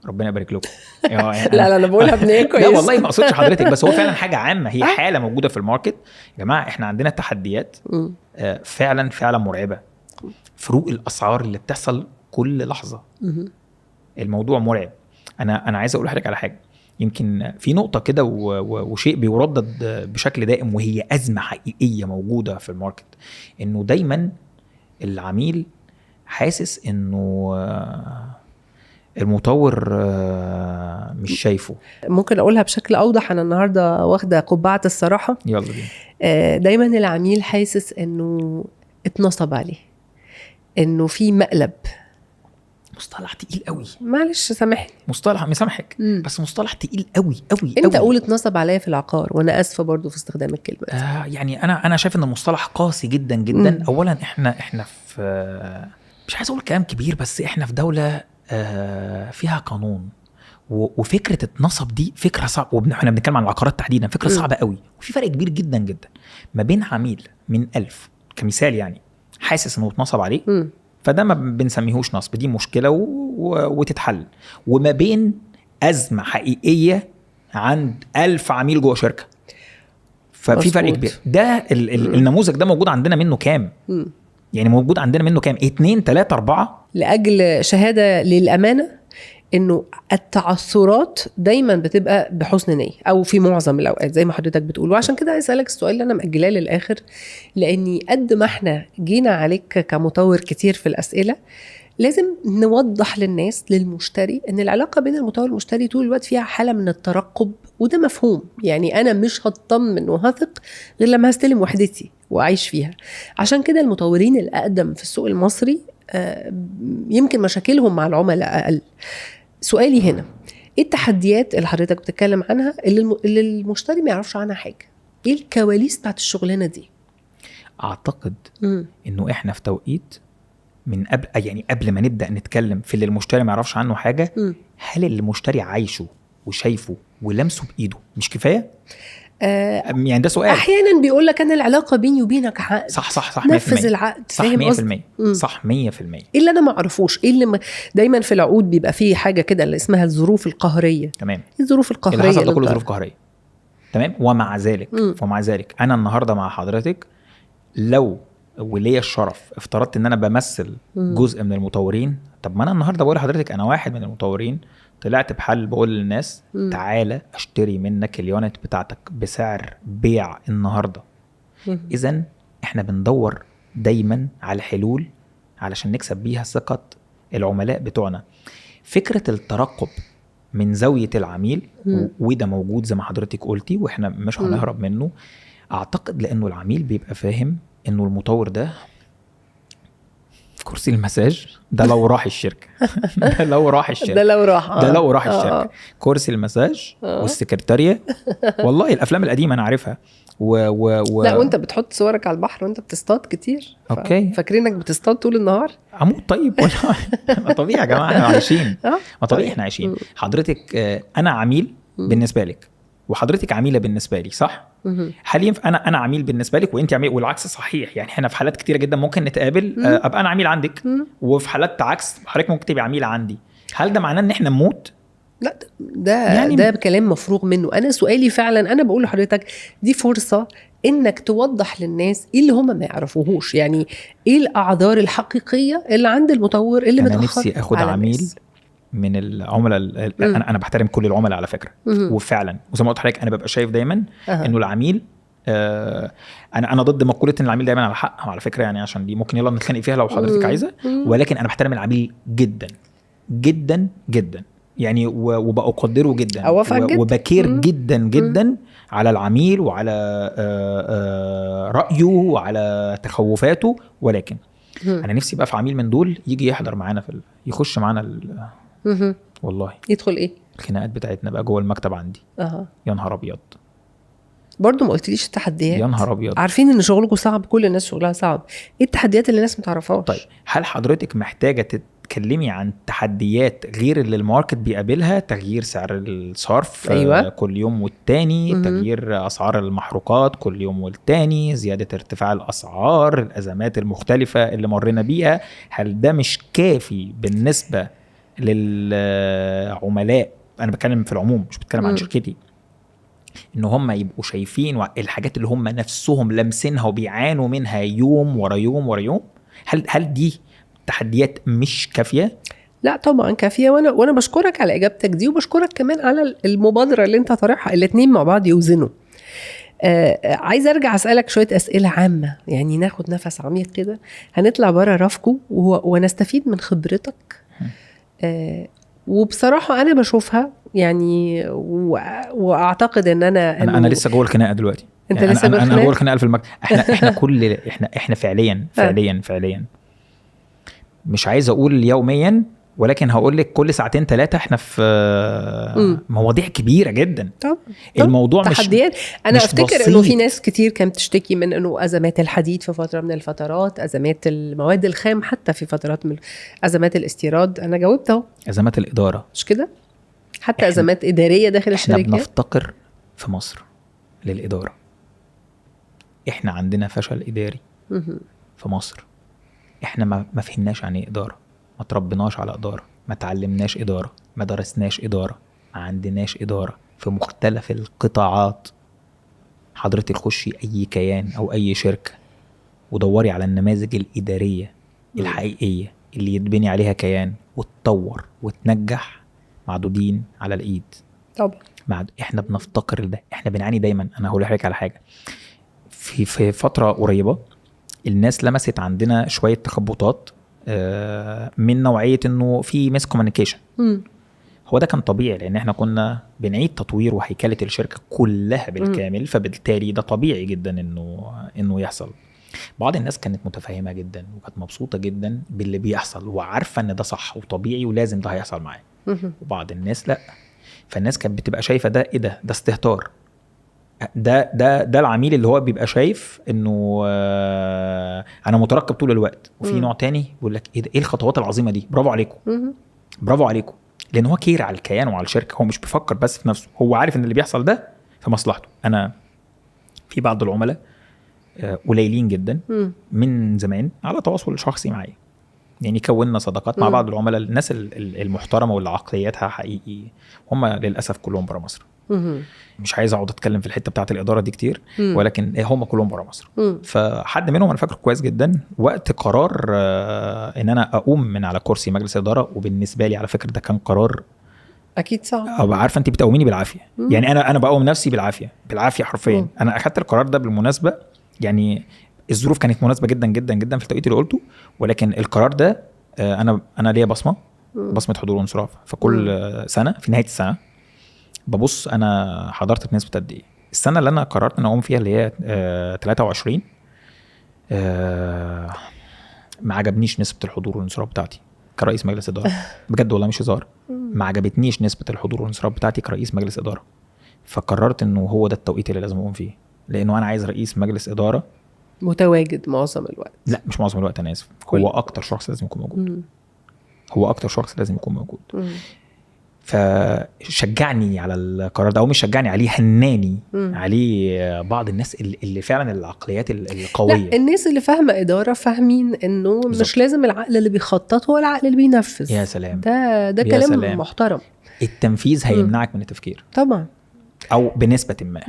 ربنا يبارك لكم يعني.
لا لا، انا بقولها بنية كويس.
لا والله ما اقصدش حضرتك، بس هو فعلا حاجة عامه، هي حاله موجودة في ال market. يا جماعة احنا عندنا تحديات فعلا فعلا مرعبه، فروق الاسعار اللي بتحصل كل لحظه. الموضوع مرعب. انا عايز اقول لحضرتك على حاجه، يمكن في نقطة كده وشيء بيردد بشكل دائم، وهي ازمة حقيقية موجودة في ال market، انه دايما العميل حاسس انه المطور مش شايفه.
ممكن اقولها بشكل اوضح؟ انا النهارده واخده قبعه الصراحه.
يلا بينا.
دايما العميل حاسس انه اتنصب عليه، انه في مقلب.
مصطلح تقيل قوي.
معلش سامحني،
مصطلح مسامحك، بس مصطلح تقيل قوي قوي.
انت قول اتنصب عليا في العقار، وانا اسفه برضو في استخدام الكلمة دي.
يعني انا شايف ان المصطلح قاسي جدا جدا. اولا احنا في، مش عايز اقول كلام كبير، بس احنا في دولة فيها قانون، وفكره اتنصب دي فكرة صعبة، واحنا بنتكلم عن العقارات تحديدا، فكرة صعبة قوي. وفي فرق كبير جدا جدا ما بين عميل من 1000 كمثال يعني حاسس انه اتنصب عليه، فده ما بنسميهوش نصب، دي مشكلة وتتحل، وما بين ازمة حقيقية عند 1000 عميل جوه شركة. ففي فرق كبير. ده النموذج ده موجود عندنا منه كام؟ يعني موجود عندنا منه كام؟ 2 3 4.
لاجل شهادة للامانة انه التعثرات دايما بتبقى بحسن نيه، او في معظم الاوقات زي ما حضرتك بتقول. وعشان كده عايز اسالك السؤال اللي انا مأجلاه للاخر، لاني قد ما احنا جينا عليك كمطور كتير في الاسئلة، لازم نوضح للناس للمشتري ان العلاقة بين المطور والمشتري طول الوقت فيها حاله من الترقب، وده مفهوم. يعني انا مش هطمن وهثق غير لما هستلم وحدتي واعيش فيها. عشان كده المطورين الاقدم في السوق المصري يمكن مشاكلهم مع العملاء اقل. سؤالي هنا، ايه التحديات اللي حضرتك بتتكلم عنها اللي المشتري ما يعرفش عنها حاجة؟ ايه الكواليس بتاعت الشغلانة دي؟
اعتقد انه احنا في توقيت من قبل، يعني قبل ما نبدا نتكلم في اللي المشتري ما يعرفش عنه حاجة، هل اللي المشتري عايشه وشايفه ولمسه بايده مش كفاية؟ يعني ده سؤال.
احيانا بيقول لك انا العلاقة بيني وبينك عقد.
صح صح صح،
نفذ العقد.
صح 100%. صح 100%.
ايه اللي انا ما اعرفوش؟ ايه اللي دايما في العقود بيبقى فيه حاجة كده اللي اسمها الظروف القهريه.
تمام،
الظروف القهريه
اللي حصل ده كله ظروف قهريه. تمام. ومع ذلك ومع ذلك انا النهارده مع حضرتك لو ولي الشرف افترضت ان انا بمثل جزء من المطورين، طب ما انا النهارده بقول لحضرتك انا واحد من المطورين، طلعت بحل بقول للناس تعالى اشتري منك ال unit بتاعتك بسعر بيع النهارده. اذا احنا بندور دايما على حلول علشان نكسب بيها ثقة العملاء بتوعنا. فكرة الترقب من زاوية العميل، وده موجود زي ما حضرتك قلتي واحنا مش هنهرب منه، اعتقد لانه العميل بيبقى فاهم انه المطور ده في كرسي المساج ده لو راح الشركة ده لو راح الشركة ده لو راح ده لو راح الشركة كرسي المساج والسكرتاريه. والله الافلام القديمة انا عارفها.
لا وانت بتحط صورك على البحر وانت بتصطاد كتير. okay، فاكرينك بتصطاد طول النهار.
عمود. طيب ما طبيعي يا جماعة، احنا عايشين. ما طبيعي احنا عايشين. حضرتك انا عميل بالنسبة لك وحضرتك عميله بالنسبة لي، صح؟ هل ينفع انا عميل بالنسبة لك وانت عميل والعكس صحيح؟ يعني احنا في حالات كتيرة جدا ممكن نتقابل، ابقى انا عميل عندك، وفي حالات عكس حضرتك ممكن تبقى عميل عندي. هل ده معناه ان احنا نموت؟
لا، ده يعني ده كلام مفروغ منه. انا سؤالي فعلا، انا بقول لحضرتك دي فرصة انك توضح للناس ايه اللي هم ما يعرفوهوش، يعني ايه الاعذار الحقيقية اللي عند المطور اللي متاخر.
انا نفسي اخد عميل من العملاء. انا بحترم كل العملاء على فكرة، وفعلا وزي ما قلت لحضرتك انا ببقى شايف دايما انه العميل انا ضد مقولة ان العميل دايما على حق على فكرة، يعني عشان دي ممكن يلا نتخانق فيها لو حضرتك عايزه، ولكن انا بحترم العميل جدا جدا جدا يعني، وبقدره جدا وبكير جدا جدا على العميل وعلى رايه وعلى تخوفاته. ولكن انا نفسي بقى في عميل من دول يجي يحضر معانا في يخش معانا والله
يدخل ايه
الخناقات بتاعتنا بقى جوه المكتب عندي. يا نهار ابيض.
برضو ما قلتليش التحديات.
يا نهار ابيض.
عارفين ان شغلكم صعب، كل الناس شغلها صعب. ايه التحديات اللي الناس ما تعرفهاش؟
طيب هل حضرتك محتاجه تتكلمي عن تحديات غير اللي ال market بيقابلها؟ تغيير سعر الصرف. أيوة. كل يوم والتاني، تغيير اسعار المحروقات كل يوم والتاني، زيادة ارتفاع الاسعار، الازمات المختلفة اللي مرينا بيها. هل ده مش كافي بالنسبة للعملاء؟ انا بتكلم في العموم مش بتكلم عن شركتي، ان هم يبقوا شايفين الحاجات اللي هم نفسهم لامسينها وبيعانوا منها يوم ورا يوم ورا يوم. هل دي تحديات مش كافيه؟
لا طبعا كافيه. وانا بشكرك على اجابتك دي، وبشكرك كمان على المبادرة اللي انت طارحها. الاثنين مع بعض يوزنوا. عايز ارجع اسالك شوية اسئلة عامة، يعني ناخد نفس عميق كده، هنطلع بره رافكو ونستفيد من خبرتك. وبصراحة انا بشوفها يعني، واعتقد ان انا
لسه جوه الخناقة دلوقتي.
انت يعني لسه
جوه الخناقة؟ انا جوه الخناقة في المكتب. احنا كل احنا فعليا فعليا فعليا مش عايز اقول يوميا، ولكن هقول لك كل ساعتين ثلاثة احنا في مواضيع كبيرة جدا.
طب
الموضوع مش
تحديات. انا
مش
افتكر انه في
بسيط.
ناس كتير كانت تشتكي من انه ازمات الحديد في فترة من الفترات، ازمات المواد الخام حتى في فترات من ازمات الاستيراد. انا جاوبت اهو،
ازمات الادارة،
مش كده؟ حتى ازمات ادارية داخل
احنا
الشركات.
بنفتقر في مصر للادارة. احنا عندنا فشل اداري في مصر. احنا ما فهمناش يعني ايه ادارة، ما تربيناش على ادارة، ما تعلمناش ادارة، ما درسناش ادارة، ما عندناش ادارة في مختلف القطاعات. حضرتك خشي اي كيان او اي شركة ودوري على النماذج الادارية الحقيقية اللي يتبني عليها كيان وتطور وتنجح، معدودين على الايد.
طبعا
احنا بنفتقر لده، احنا بنعاني دايما. انا هقول لحضرتك على حاجة، في فترة قريبه الناس لمست عندنا شوية تخبطات من نوعية انه في miscommunication. هو ده كان طبيعي لان احنا كنا بنعيد تطوير وهيكله الشركة كلها بالكامل، فبالتالي ده طبيعي جدا انه يحصل. بعض الناس كانت متفهمه جدا وكانت مبسوطة جدا باللي بيحصل وعارفه ان ده صح وطبيعي ولازم ده هيحصل معاه، وبعض الناس لا. فالناس كانت بتبقى شايفه ده ايه ده استهتار، ده ده ده العميل اللي هو بيبقى شايف انه انا مترقب طول الوقت. وفي نوع تاني بيقول لك ايه ده، ايه الخطوات العظيمة دي، برافو عليكم، برافو عليكم، لان هو care على الكيان وعلى الشركة، هو مش بيفكر بس في نفسه، هو عارف ان اللي بيحصل ده في مصلحته. انا في بعض العملاء قليلين جدا من زمان على تواصل شخصي معايا، يعني كونا صداقات مع بعض العملاء، الناس المحترمة واللي عقلياتها حقيقي، هم للاسف كلهم بره مصر. مش عايز اقعد اتكلم في الحتة بتاعه الادارة دي كتير، ولكن هم كلهم بره مصر. فحد منهم انا فاكره كويس جدا وقت قرار ان انا اقوم من على كرسي مجلس الادارة، وبالنسبة لي على فكرة ده كان قرار
اكيد صعب.
عارفه انت بتقوميني بالعافية، يعني انا بقوم نفسي بالعافية بالعافية حرفيا. انا اخدت القرار ده بالمناسبة، يعني الظروف كانت مناسبة جدا جدا جدا في التوقيت اللي قلته، ولكن القرار ده انا ليا بصمة حضور وانصراف فكل سنة في نهاية السنة ببص انا حضرت بنسبة قد ايه. السنة اللي انا قررت ان اقوم فيها اللي هي 23، ما عجبنيش نسبه الحضور والانصراف بتاعتي كرئيس مجلس ادارة، بجد والله مش هزار، ما عجبتنيش نسبه الحضور والانصراف بتاعتي كرئيس مجلس ادارة، فقررت انه هو ده التوقيت اللي لازم اقوم فيه، لانه انا عايز رئيس مجلس ادارة
متواجد معظم الوقت.
لا مش معظم الوقت، انا اسف، هو اكتر شخص لازم يكون موجود. هو اكتر شخص لازم يكون موجود. فشجعني على القرار ده، او مش شجعني عليه، هناني عليه بعض الناس اللي فعلا العقليات القوية.
لا، الناس اللي فاهمه ادارة فاهمين انه بالزبط. مش لازم العقل اللي بيخطط هو العقل اللي بينفذ.
يا سلام،
ده كلام سلام. محترم.
التنفيذ هيمنعك من التفكير
طبعا،
او بنسبة ما.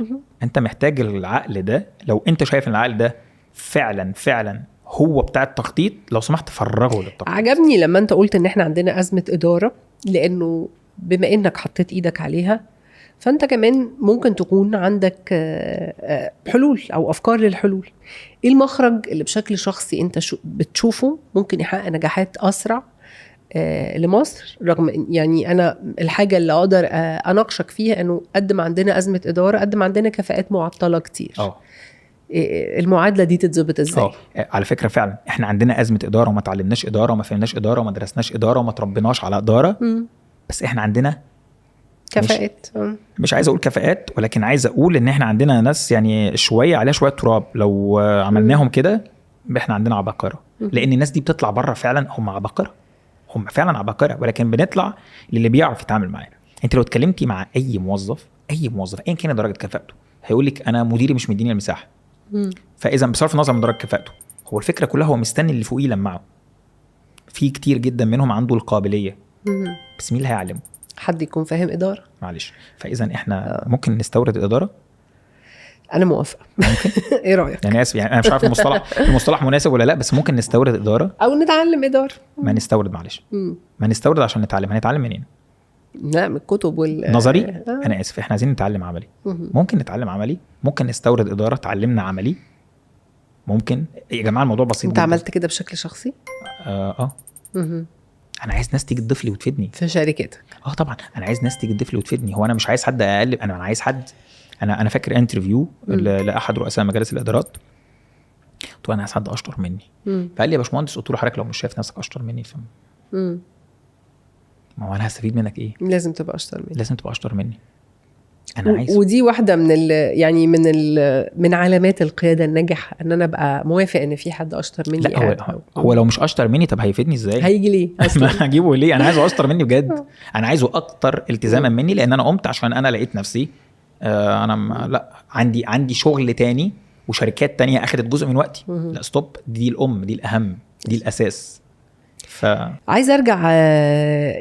انت محتاج العقل ده، لو انت شايف ان العقل ده فعلا فعلا هو بتاع التخطيط، لو سمحت فرغه للتخطيط.
عجبني لما انت قلت ان احنا عندنا ازمة ادارة، لانه بما انك حطيت ايدك عليها فانت كمان ممكن تكون عندك حلول او افكار للحلول. ايه المخرج اللي بشكل شخصي انت بتشوفه ممكن يحقق نجاحات اسرع لمصر؟ رغم يعني انا الحاجة اللي اقدر اناقشك فيها انه قد ما عندنا ازمة ادارة قد ما عندنا كفاءات معطلة كتير. المعادلة دي تتظبط ازاي؟
على فكرة فعلا احنا عندنا ازمة ادارة، وما تعلمناش ادارة، وما فهمناش ادارة، وما درسناش ادارة، وما تربيناش على ادارة. بس احنا عندنا
كفاءات،
مش عايز اقول كفاءات، ولكن عايز اقول ان احنا عندنا ناس يعني شوية عليها شوية تراب، لو عملناهم كده احنا عندنا عباقره. لان الناس دي بتطلع بره فعلا هم عباقره، هم فعلا عباقره، ولكن بنطلع للي بيعرف يتعامل معانا. انت لو اتكلمتي مع اي موظف، اي موظف ايا كان درجه كفاءته، هيقول لك انا مديري مش مديني المساحة. فاذا بصرف النظر من درجه كفاءته، هو الفكرة كلها هو مستني اللي فوقيه يلمعه. في كتير جدا منهم عنده القابلية، بس مين اللي هيعلمه؟
حد يكون فاهم ادارة.
معلش، فاذا احنا ممكن نستورد الادارة.
انا موافقة.
ممكن.
ايه رايك؟
يعني اسف، يعني انا مش عارف المصطلح مناسب ولا لا، بس ممكن نستورد ادارة
او نتعلم ادارة.
ما نستورد، معلش، ما نستورد عشان نتعلم. هنتعلم منين؟
لا، من الكتب
نظري. انا اسف، احنا عايزين نتعلم عملي. ممكن نتعلم عملي، ممكن نستورد ادارة تعلمنا عملي. ممكن يا جماعة الموضوع بسيط.
انت عملت كده بشكل شخصي؟
انا عايز ناس تيجي تضيف لي وتفيدني
في شركتك.
طبعا انا عايز ناس تيجي تضيف لي وتفيدني. هو انا مش عايز حد اقل، انا عايز حد. انا فاكر interview لاحد رؤساء مجالس الادارات، قلت له انا عايز حد اشطر مني. فقال لي يا باشمهندس، قلت له حضرتك لو مش شايف نفسك اشطر مني ما هو انا هستفيد منك ايه؟
لازم تبقى اشطر مني.
لازم تبقى اشطر مني. انا عايز،
ودي واحدة من ال يعني من ال من علامات القيادة الناجحة، ان انا ابقى موافق ان في حد اشطر مني.
لا هو لو مش اشطر مني طب هيفيدني ازاي؟
هيجي ليه اصلا؟
ما هجيبه ليه؟ انا عايزه اشطر مني بجد، انا عايزه اكتر التزاما مني، لان انا قمت عشان انا لقيت نفسي انا لا عندي شغل تاني وشركات تانية اخدت جزء من وقتي. لا stop، دي الام، دي الاهم، دي الاساس.
عايز ارجع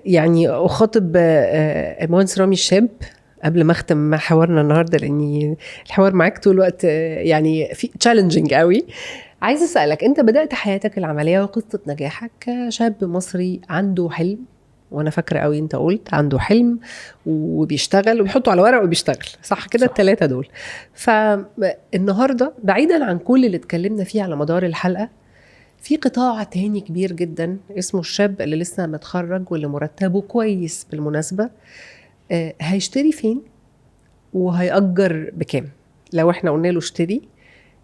يعني اخاطب المهندس رامي الشاب قبل ما اختم حوارنا النهارده، لاني الحوار معاك طول الوقت يعني في challenging قوي. عايز اسالك، انت بدات حياتك العملية وقصة نجاحك كشاب مصري عنده حلم، وانا فاكره قوي انت قلت عنده حلم وبيشتغل وبيحطه على ورق وبيشتغل، صح كده؟ الثلاثة دول. فالنهارده بعيدا عن كل اللي اتكلمنا فيه على مدار الحلقة، في قطاع تاني كبير جدا اسمه الشاب اللي لسه متخرج واللي مرتبه كويس بالمناسبة، هيشتري فين وهيأجر بكام؟ لو احنا قلنا له اشتري،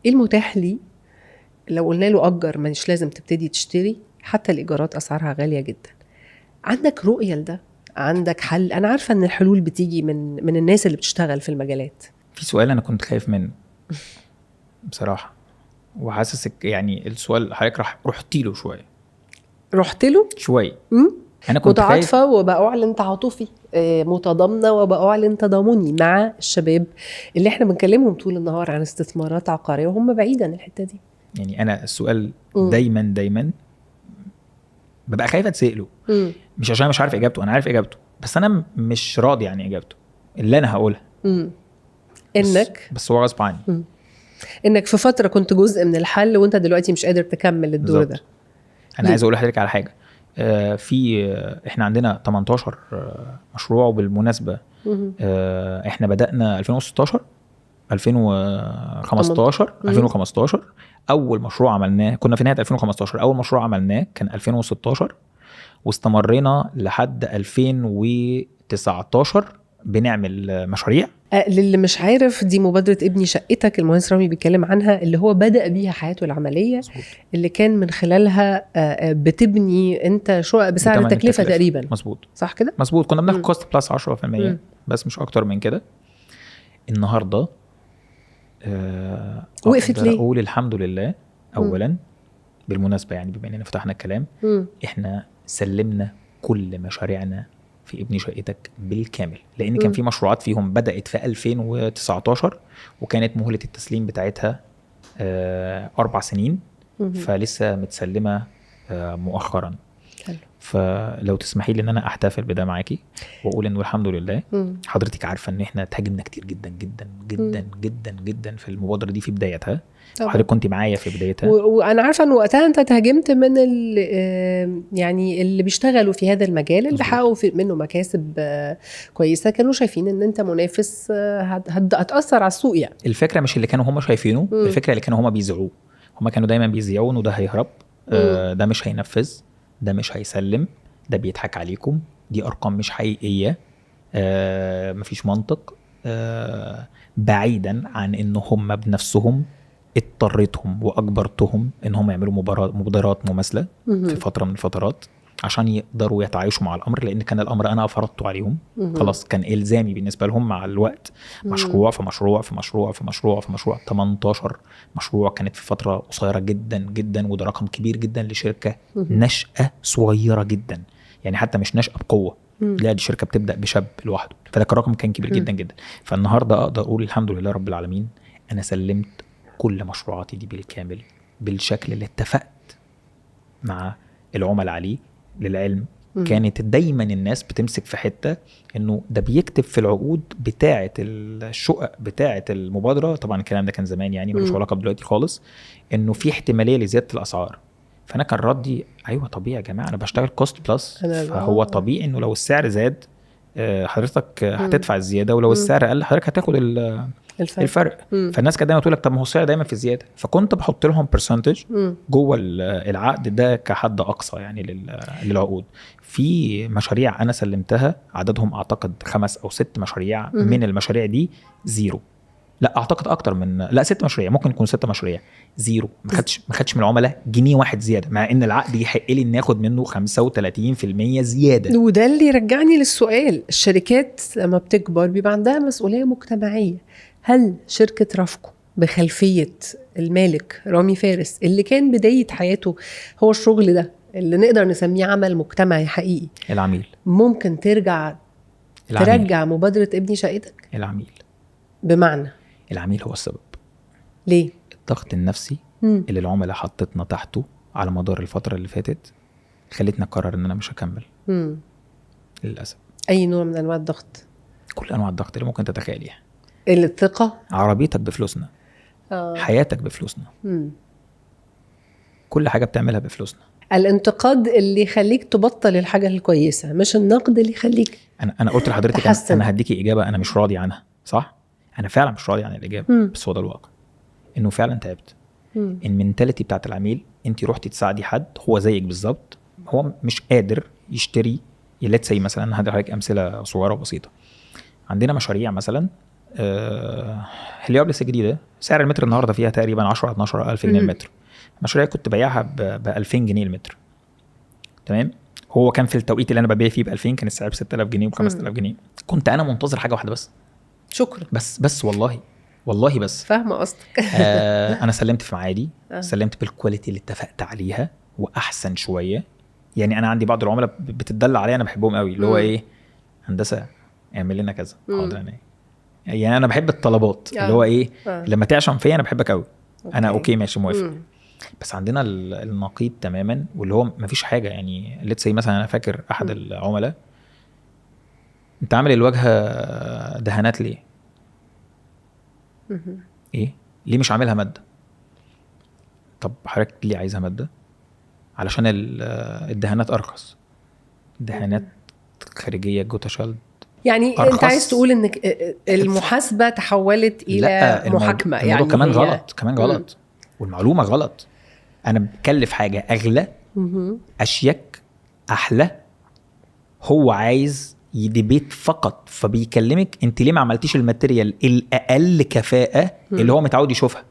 ايه المتاح ليه؟ لو قلنا له أجر، مش لازم تبتدي تشتري، حتى الإيجارات أسعارها غالية جدا. عندك رؤية لده؟ عندك حل؟ أنا عارفة إن الحلول بتيجي من الناس اللي بتشتغل في المجالات.
في سؤال أنا كنت خايف منه بصراحة، وحاسسك يعني السؤال حضرتك رحتي له شوية.
رحت له
شوية. أنا كنت
متعاطفة وبأعلن تعاطفي، متضامنة وبأعلن تضامني مع الشباب اللي احنا بنكلمهم طول النهار عن استثمارات عقارية وهم بعيدا عن الحتة دي.
يعني أنا السؤال دايما ببقى خايف أتسأله، مش عشان مش عارف إجابته، أنا عارف إجابته، بس أنا مش راضي عن إجابته اللي أنا هقولها.
إنك
بس هو غصب عني.
إنك في فترة كنت جزء من الحل وإنت دلوقتي مش قادر تكمل الدور ده.
أنا عايز أقول لحضرتك على حاجة. في احنا عندنا 18 مشروع، وبالمناسبة احنا بدأنا 2016 2015 2015 اول مشروع عملناه، كنا في نهاية 2015، اول مشروع عملناه كان 2016، واستمرينا لحد 2019 بنعمل مشاريع.
للي مش عارف، دي مبادرة ابني شقتك المهندس رامي بيتكلم عنها، اللي هو بدأ بيها حياته العملية.
مزبوط.
اللي كان من خلالها بتبني انت شقق بسعر التكلفة تقريبا.
مزبوط،
صح كده؟
مزبوط. كنا بناخد cost plus 10% بس، مش اكتر من كده. النهاردة
وقفت ليه؟
اقول الحمد لله اولا. بالمناسبة يعني بما اننا فتحنا الكلام، احنا سلمنا كل مشاريعنا في ابني شقتك بالكامل، لان كان في مشروعات فيهم بدأت في 2019 وكانت مهلة التسليم بتاعتها 4 سنين، فلسه متسلمة مؤخرا.
حلو.
فلو تسمحي لي ان انا احتفل بده معاكي واقول انه الحمد لله. حضرتك عارفه ان احنا تهاجمنا كتير جدا جدا جدا جدا جدا في المبادرة دي في بدايتها. حضرتك كنت معايا في بدايتها،
وانا عارفه ان وقتها انت تهاجمت من يعني اللي بيشتغلوا في هذا المجال، اللي حققوا منه مكاسب كويسة، كانوا شايفين ان انت منافس هتاثر على السوق. يعني
الفكرة مش اللي كانوا هم شايفينه، الفكرة اللي كانوا هم بيذيعوه. هم كانوا دايما بيذيعوا انه ده هيهرب، ده مش هينفذ، ده مش هيسلم، ده بيضحك عليكم، دي أرقام مش حقيقية، مفيش منطق. بعيدا عن إن هم بنفسهم اضطريتهم وأجبرتهم إن هم يعملوا مبادرات مماثلة في فترة من الفترات عشان يقدروا يتعايشوا مع الأمر، لأن كان الأمر أنا فرضته عليهم. خلاص كان إلزامي بالنسبة لهم مع الوقت. مشروع في مشروع في مشروع في مشروع في مشروع، 18 مشروع كانت في فترة قصيرة جدا جدا، وده رقم كبير جدا لشركة نشأة صغيرة جدا، يعني حتى مش نشأة بقوة، لا دي شركة بتبدأ بشاب لوحده، فده الرقم كان كبير جدا جدا. فالنهاردة أقدر أقول الحمد لله رب العالمين، أنا سلمت كل مشروعاتي دي بالكامل بالشكل اللي اتفقت مع العملاء عليه. للعلم كانت دايما الناس بتمسك في حتة انه ده بيكتب في العقود بتاعة الشقق بتاعة المبادرة، طبعا الكلام ده كان زمان يعني ملوش علاقة دلوقتي خالص، انه في احتمالية لزيادة الاسعار. فانا كان ردي ايوه طبيعي يا جماعة، انا بشتغل cost plus، فهو طبيعي انه لو السعر زاد حضرتك هتدفع الزيادة، ولو السعر قل حضرتك هتاخد الفرق. فالناس كانت دايما تقول لك طب ما هو السعر دايما في زيادة، فكنت بحط لهم percentage جوه العقد ده كحد اقصى يعني للعقود. في مشاريع انا سلمتها عددهم اعتقد 5 أو 6 مشاريع، من المشاريع دي zero لا اعتقد اكتر من، لا 6 مشاريع، ممكن يكون 6 مشاريع zero. ما خدش من العملاء جنيه واحد زيادة، مع ان العقد يحق لي ان اخد منه 35% زيادة.
وده اللي يرجعني للسؤال، الشركات لما بتكبر بيبقى عندها مسؤولية مجتمعية. هل شركة رافكو بخلفيه المالك رامي فارس اللي كان بداية حياته هو الشغل ده اللي نقدر نسميه عمل مجتمعي حقيقي،
العميل
ممكن ترجع
العميل.
ترجع مبادرة ابني شقتك؟
العميل،
بمعنى
العميل هو السبب.
ليه؟
الضغط النفسي اللي العملاء حطتنا تحته على مدار الفترة اللي فاتت خلتنا اقرر ان انا مش هكمل. للاسف.
اي نوع من انواع الضغط؟
كل انواع الضغط اللي ممكن تتخيليها.
الثقة،
عربيتك بفلوسنا، حياتك بفلوسنا، كل حاجة بتعملها بفلوسنا.
الانتقاد اللي يخليك تبطل الحاجة الكويسة، مش النقد اللي يخليك.
انا قلت لحضرتك انا هديكي اجابه انا مش راضي عنها، صح؟ انا فعلا مش راضي عن الاجابة، بس هو ده الواقع، انه فعلا تعبت. ال mentality بتاعت العميل، انت روحتي تساعدي حد هو زيك بالظبط، هو مش قادر يشتري. let's say مثلا، هدي لحضرتك امثلة صغيرة وبسيطة. عندنا مشاريع مثلا هليوبلس الجديدة، سعر المتر النهارده فيها تقريبا 10 12 الف جنيه المتر. مشاريع كنت بايعها ب 2000 جنيه المتر، تمام؟ هو كان في التوقيت اللي انا ببيع فيه ب 2000 كان السعر ب 6000 جنيه و 5000 جنيه. كنت انا منتظر حاجة واحدة بس،
شكرا،
بس والله بس
فاهمه قصدك.
انا سلمت في ميعادي، سلمت بال quality اللي اتفقت عليها واحسن شوية. يعني انا عندي بعض العملاء بتدلع عليا، انا بحبهم قوي، اللي هو ايه، هندسة اعمل لنا كذا، حاضر. انا يعني انا بحب الطلبات اللي هو ايه، لما تعشم فيا انا بحبك قوي، انا okay ماشي موافق. بس عندنا النقيض تماما، واللي هو مفيش حاجة. يعني let's say مثلا، انا فاكر احد العملاء، انت عامل الواجهة دهانات ليه؟ ايه ليه مش عاملها مادة؟ طب حضرتك ليه عايزها مادة؟ علشان الدهانات ارخص، دهانات خارجية جوتاشالد.
يعني أرخص. انت عايز تقول انك المحاسبة تحولت الى محاكمة؟ يعني
كمان غلط، كمان غلط، والمعلومه غلط. انا بكلف حاجة اغلى، اشيك، احلى، هو عايز ي debate فقط، فبيكلمك انت ليه ما عملتيش ال material الاقل كفاءة اللي هو متعود يشوفها.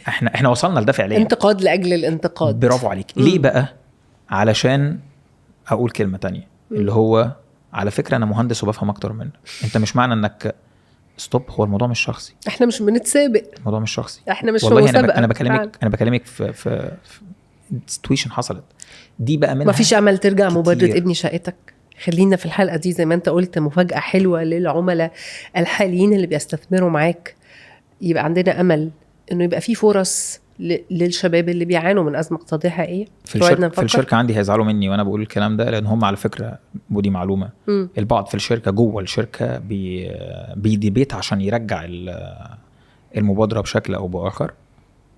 احنا وصلنا لده فعليا،
انتقاد لاجل الانتقاد.
برافو عليك. ليه بقى؟ علشان اقول كلمة تانية اللي هو على فكرة انا مهندس وبفهم اكتر منك. انت مش معنى انك stop، هو الموضوع مش شخصي،
احنا مش بنتسابق،
الموضوع مش شخصي،
احنا مش
والله مسابقة. انا بكلمك، انا بكلمك في situation حصلت دي بقى منها.
مفيش امل ترجع مبادرة ابني شقتك؟ خلينا في الحلقة دي زي ما انت قلت مفاجاة حلوة للعملاء الحاليين اللي بيستثمروا معاك، يبقى عندنا امل انه يبقى في فرص للشباب اللي بيعانوا من ازمة اقتصادية حقيقية.
في الشركة عندي هيزعلوا مني وانا بقول الكلام ده، لان هم على فكرة، ودي معلومة، البعض في الشركة جوه الشركة بي debate عشان يرجع المبادرة بشكل او باخر،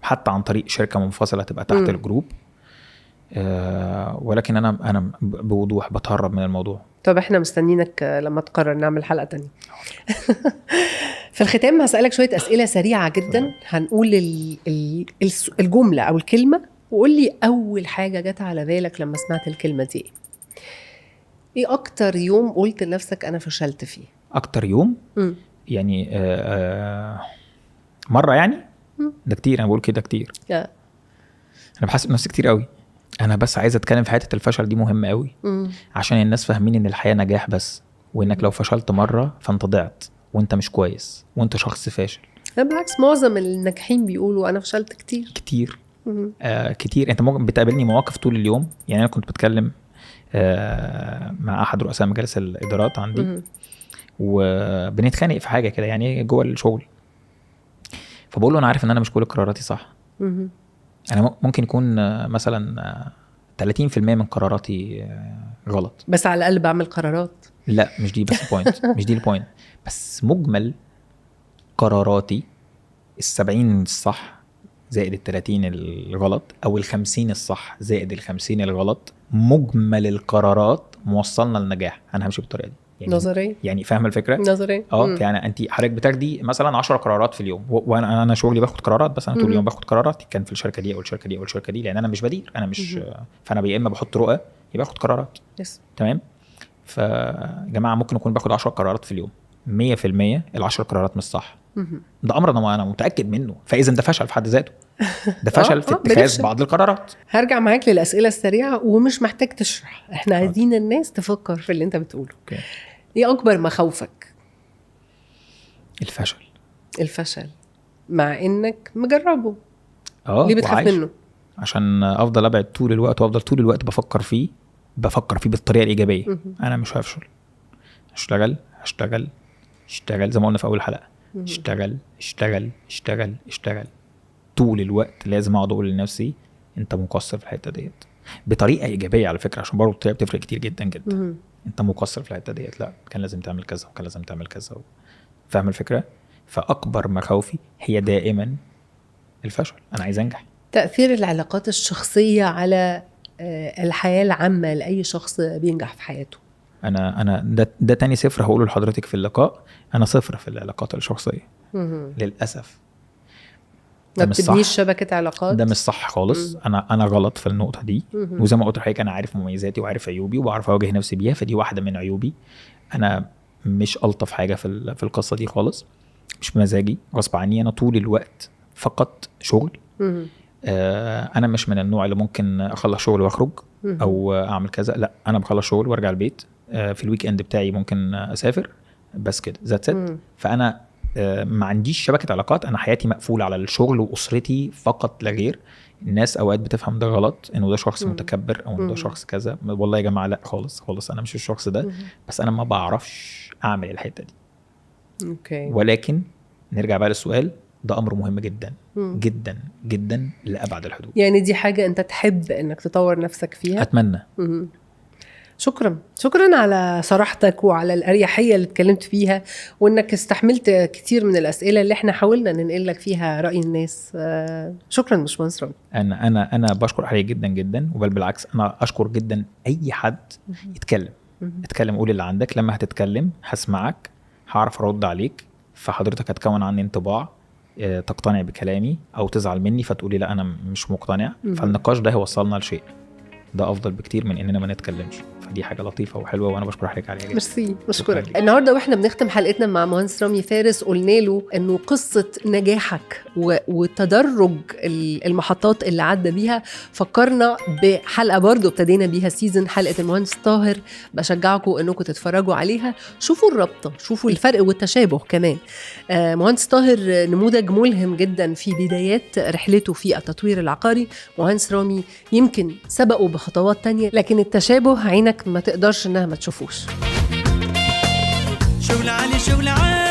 حتى عن طريق شركة منفصلة تبقى تحت ال group. ولكن انا بوضوح بتهرب من الموضوع.
طب احنا مستنينك لما تقرر نعمل حلقة تانية. في الختام هسألك شوية أسئلة سريعة جدا. هنقول الجملة أو الكلمة، وقول لي أول حاجة جت على بالك لما سمعت الكلمة دي. إيه أكتر يوم قلت لنفسك أنا فشلت فيه؟
أكتر يوم؟ يعني مرة يعني؟ ده كتير، أنا بقول كده كتير. أنا بحاسب نفسي كتير قوي. أنا بس عايز أتكلم في حتة الفشل دي، مهمة قوي، عشان الناس فاهمين إن الحياة نجاح بس، وإنك لو فشلت مرة فأنت ضعت وانت مش كويس وانت شخص فاشل.
لا بالعكس، معظم الناجحين بيقولوا انا فشلت كتير
كتير. كتير. انت ممكن بتقابلني مواقف طول اليوم. يعني انا كنت بتكلم مع احد رؤساء مجالس الادارات عندي، وبنتخانق في حاجة كده يعني جوه الشغل، فبقول له انا عارف ان انا مش كل قراراتي صح. انا ممكن يكون مثلا 30% من قراراتي غلط،
بس على الاقل بعمل قرارات.
لا مش دي بس point، مش دي ال point، بس مجمل قراراتي 70 الصح زائد 30 الغلط، او 50 الصح زائد 50 الغلط، مجمل القرارات موصلنا للنجاح. انا همشي بالطريقة دي يعني.
نظرية
يعني، فاهمه الفكرة؟
نظرية.
يعني انت حضرتك بتاخدي مثلا 10 قرارات في اليوم، وانا انا شغلي باخد قرارات، بس انا طول اليوم باخد قرارات، كان في الشركة دي او الشركة دي او الشركة دي، لان انا مش بدير، انا مش فانا يا اما بحط رؤى يا باخد قرارات.
yes.
تمام. فجماعة ممكن اكون باخد 10 قرارات في اليوم، 100% ال10 قرارات مش صح. ده امر انا متاكد منه، فاذا ده فشل في حد ذاته، ده فشل في اتخاذ بعض القرارات.
هرجع معاك للاسئلة السريعة ومش محتاج تشرح، احنا عايزين الناس تفكر في اللي انت بتقوله.
okay.
ايه اكبر مخاوفك؟
الفشل.
الفشل مع انك مجربه.
ليه
بتخاف منه؟
عشان افضل ابعد طول الوقت، وافضل طول الوقت بفكر فيه بالطريقة الايجابية. انا مش هفشل، اشتغل اشتغل اشتغل زي ما قلنا في اول حلقة، اشتغل اشتغل اشتغل اشتغل طول الوقت. لازم اقعد اقول لنفسي انت مقصر في الحتة ديت بطريقة ايجابية على فكرة، عشان برضه الطريقة بتفرق كتير جدا جدا. انت مقصر في الحتة ديت، لا كان لازم تعمل كذا وكان لازم تعمل كذا، فاهم الفكرة؟ فاكبر مخاوفي هي دائما الفشل، انا عايز انجح.
تاثير العلاقات الشخصية على الحياة العامة لاي شخص بينجح في حياته.
انا ده تاني صفر هقوله لحضرتك في اللقاء، انا صفر في العلاقات الشخصية. للاسف.
ما بتبنيش شبكة علاقات،
ده مش صح خالص. انا غلط في النقطة دي. وزي ما قلت لحضرتك انا عارف مميزاتي وعارف عيوبي وبعرف اواجه نفسي بيها، فدي واحدة من عيوبي. انا مش الطف حاجة في القصة دي خالص، مش بمزاجي، غصب عني. انا طول الوقت فقط شغل. انا مش من النوع اللي ممكن اخلص شغل واخرج او اعمل كذا، لا انا بخلص شغل وارجع البيت. في ال weekend بتاعي ممكن اسافر، بس كده that's it. فانا ما عنديش شبكة علاقات، انا حياتي مقفولة على الشغل واسرتي فقط لا غير. الناس اوقات بتفهم ده غلط، انه ده شخص متكبر او انه ده شخص كذا. والله يا جماعة لا خالص خالص، انا مش الشخص ده، بس انا ما بعرفش اعمل الحتة دي.
okay.
ولكن نرجع بقى للسؤال، ده امر مهم جدا جدا جدا لابعد الحدود.
يعني دي حاجة انت تحب انك تطور نفسك فيها؟
اتمنى.
شكرا شكرا على صراحتك وعلى الأريحية اللي اتكلمت فيها، وانك استحملت كتير من الأسئلة اللي احنا حاولنا ننقل لك فيها رأي الناس. شكرا باشمهندس رامي.
انا بشكر حضرتك جدا جدا، وبل بالعكس انا اشكر جدا اي حد يتكلم. اتكلم، قول اللي عندك. لما هتتكلم هسمعك، هعرف ارد عليك، فحضرتك هتكون عني انطباع، تقتنع بكلامي او تزعل مني فتقولي لا انا مش مقتنع. فالنقاش ده هيوصلنا لشيء، ده افضل بكتير من اننا ما نتكلمش. فدي حاجة لطيفة وحلوه، وانا بشكر حضرتك عليها جدا.
ميرسي، بشكرك. النهارده واحنا بنختم حلقتنا مع مهندس رامي فارس قلنا له انه قصة نجاحك وتدرج المحطات اللي عدى بيها فكرنا بحلقة برضو ابتدينا بيها season، حلقة المهندس طاهر. بشجعكم انكم تتفرجوا عليها، شوفوا الرابطة، شوفوا الفرق والتشابه كمان. مهندس طاهر نموذج ملهم جدا في بدايات رحلته في التطوير العقاري. مهندس رامي يمكن سبقه بخطوات تانية، لكن التشابه عينك ما تقدرش انها ما تشوفوش.
شغل عالي شغل عالي.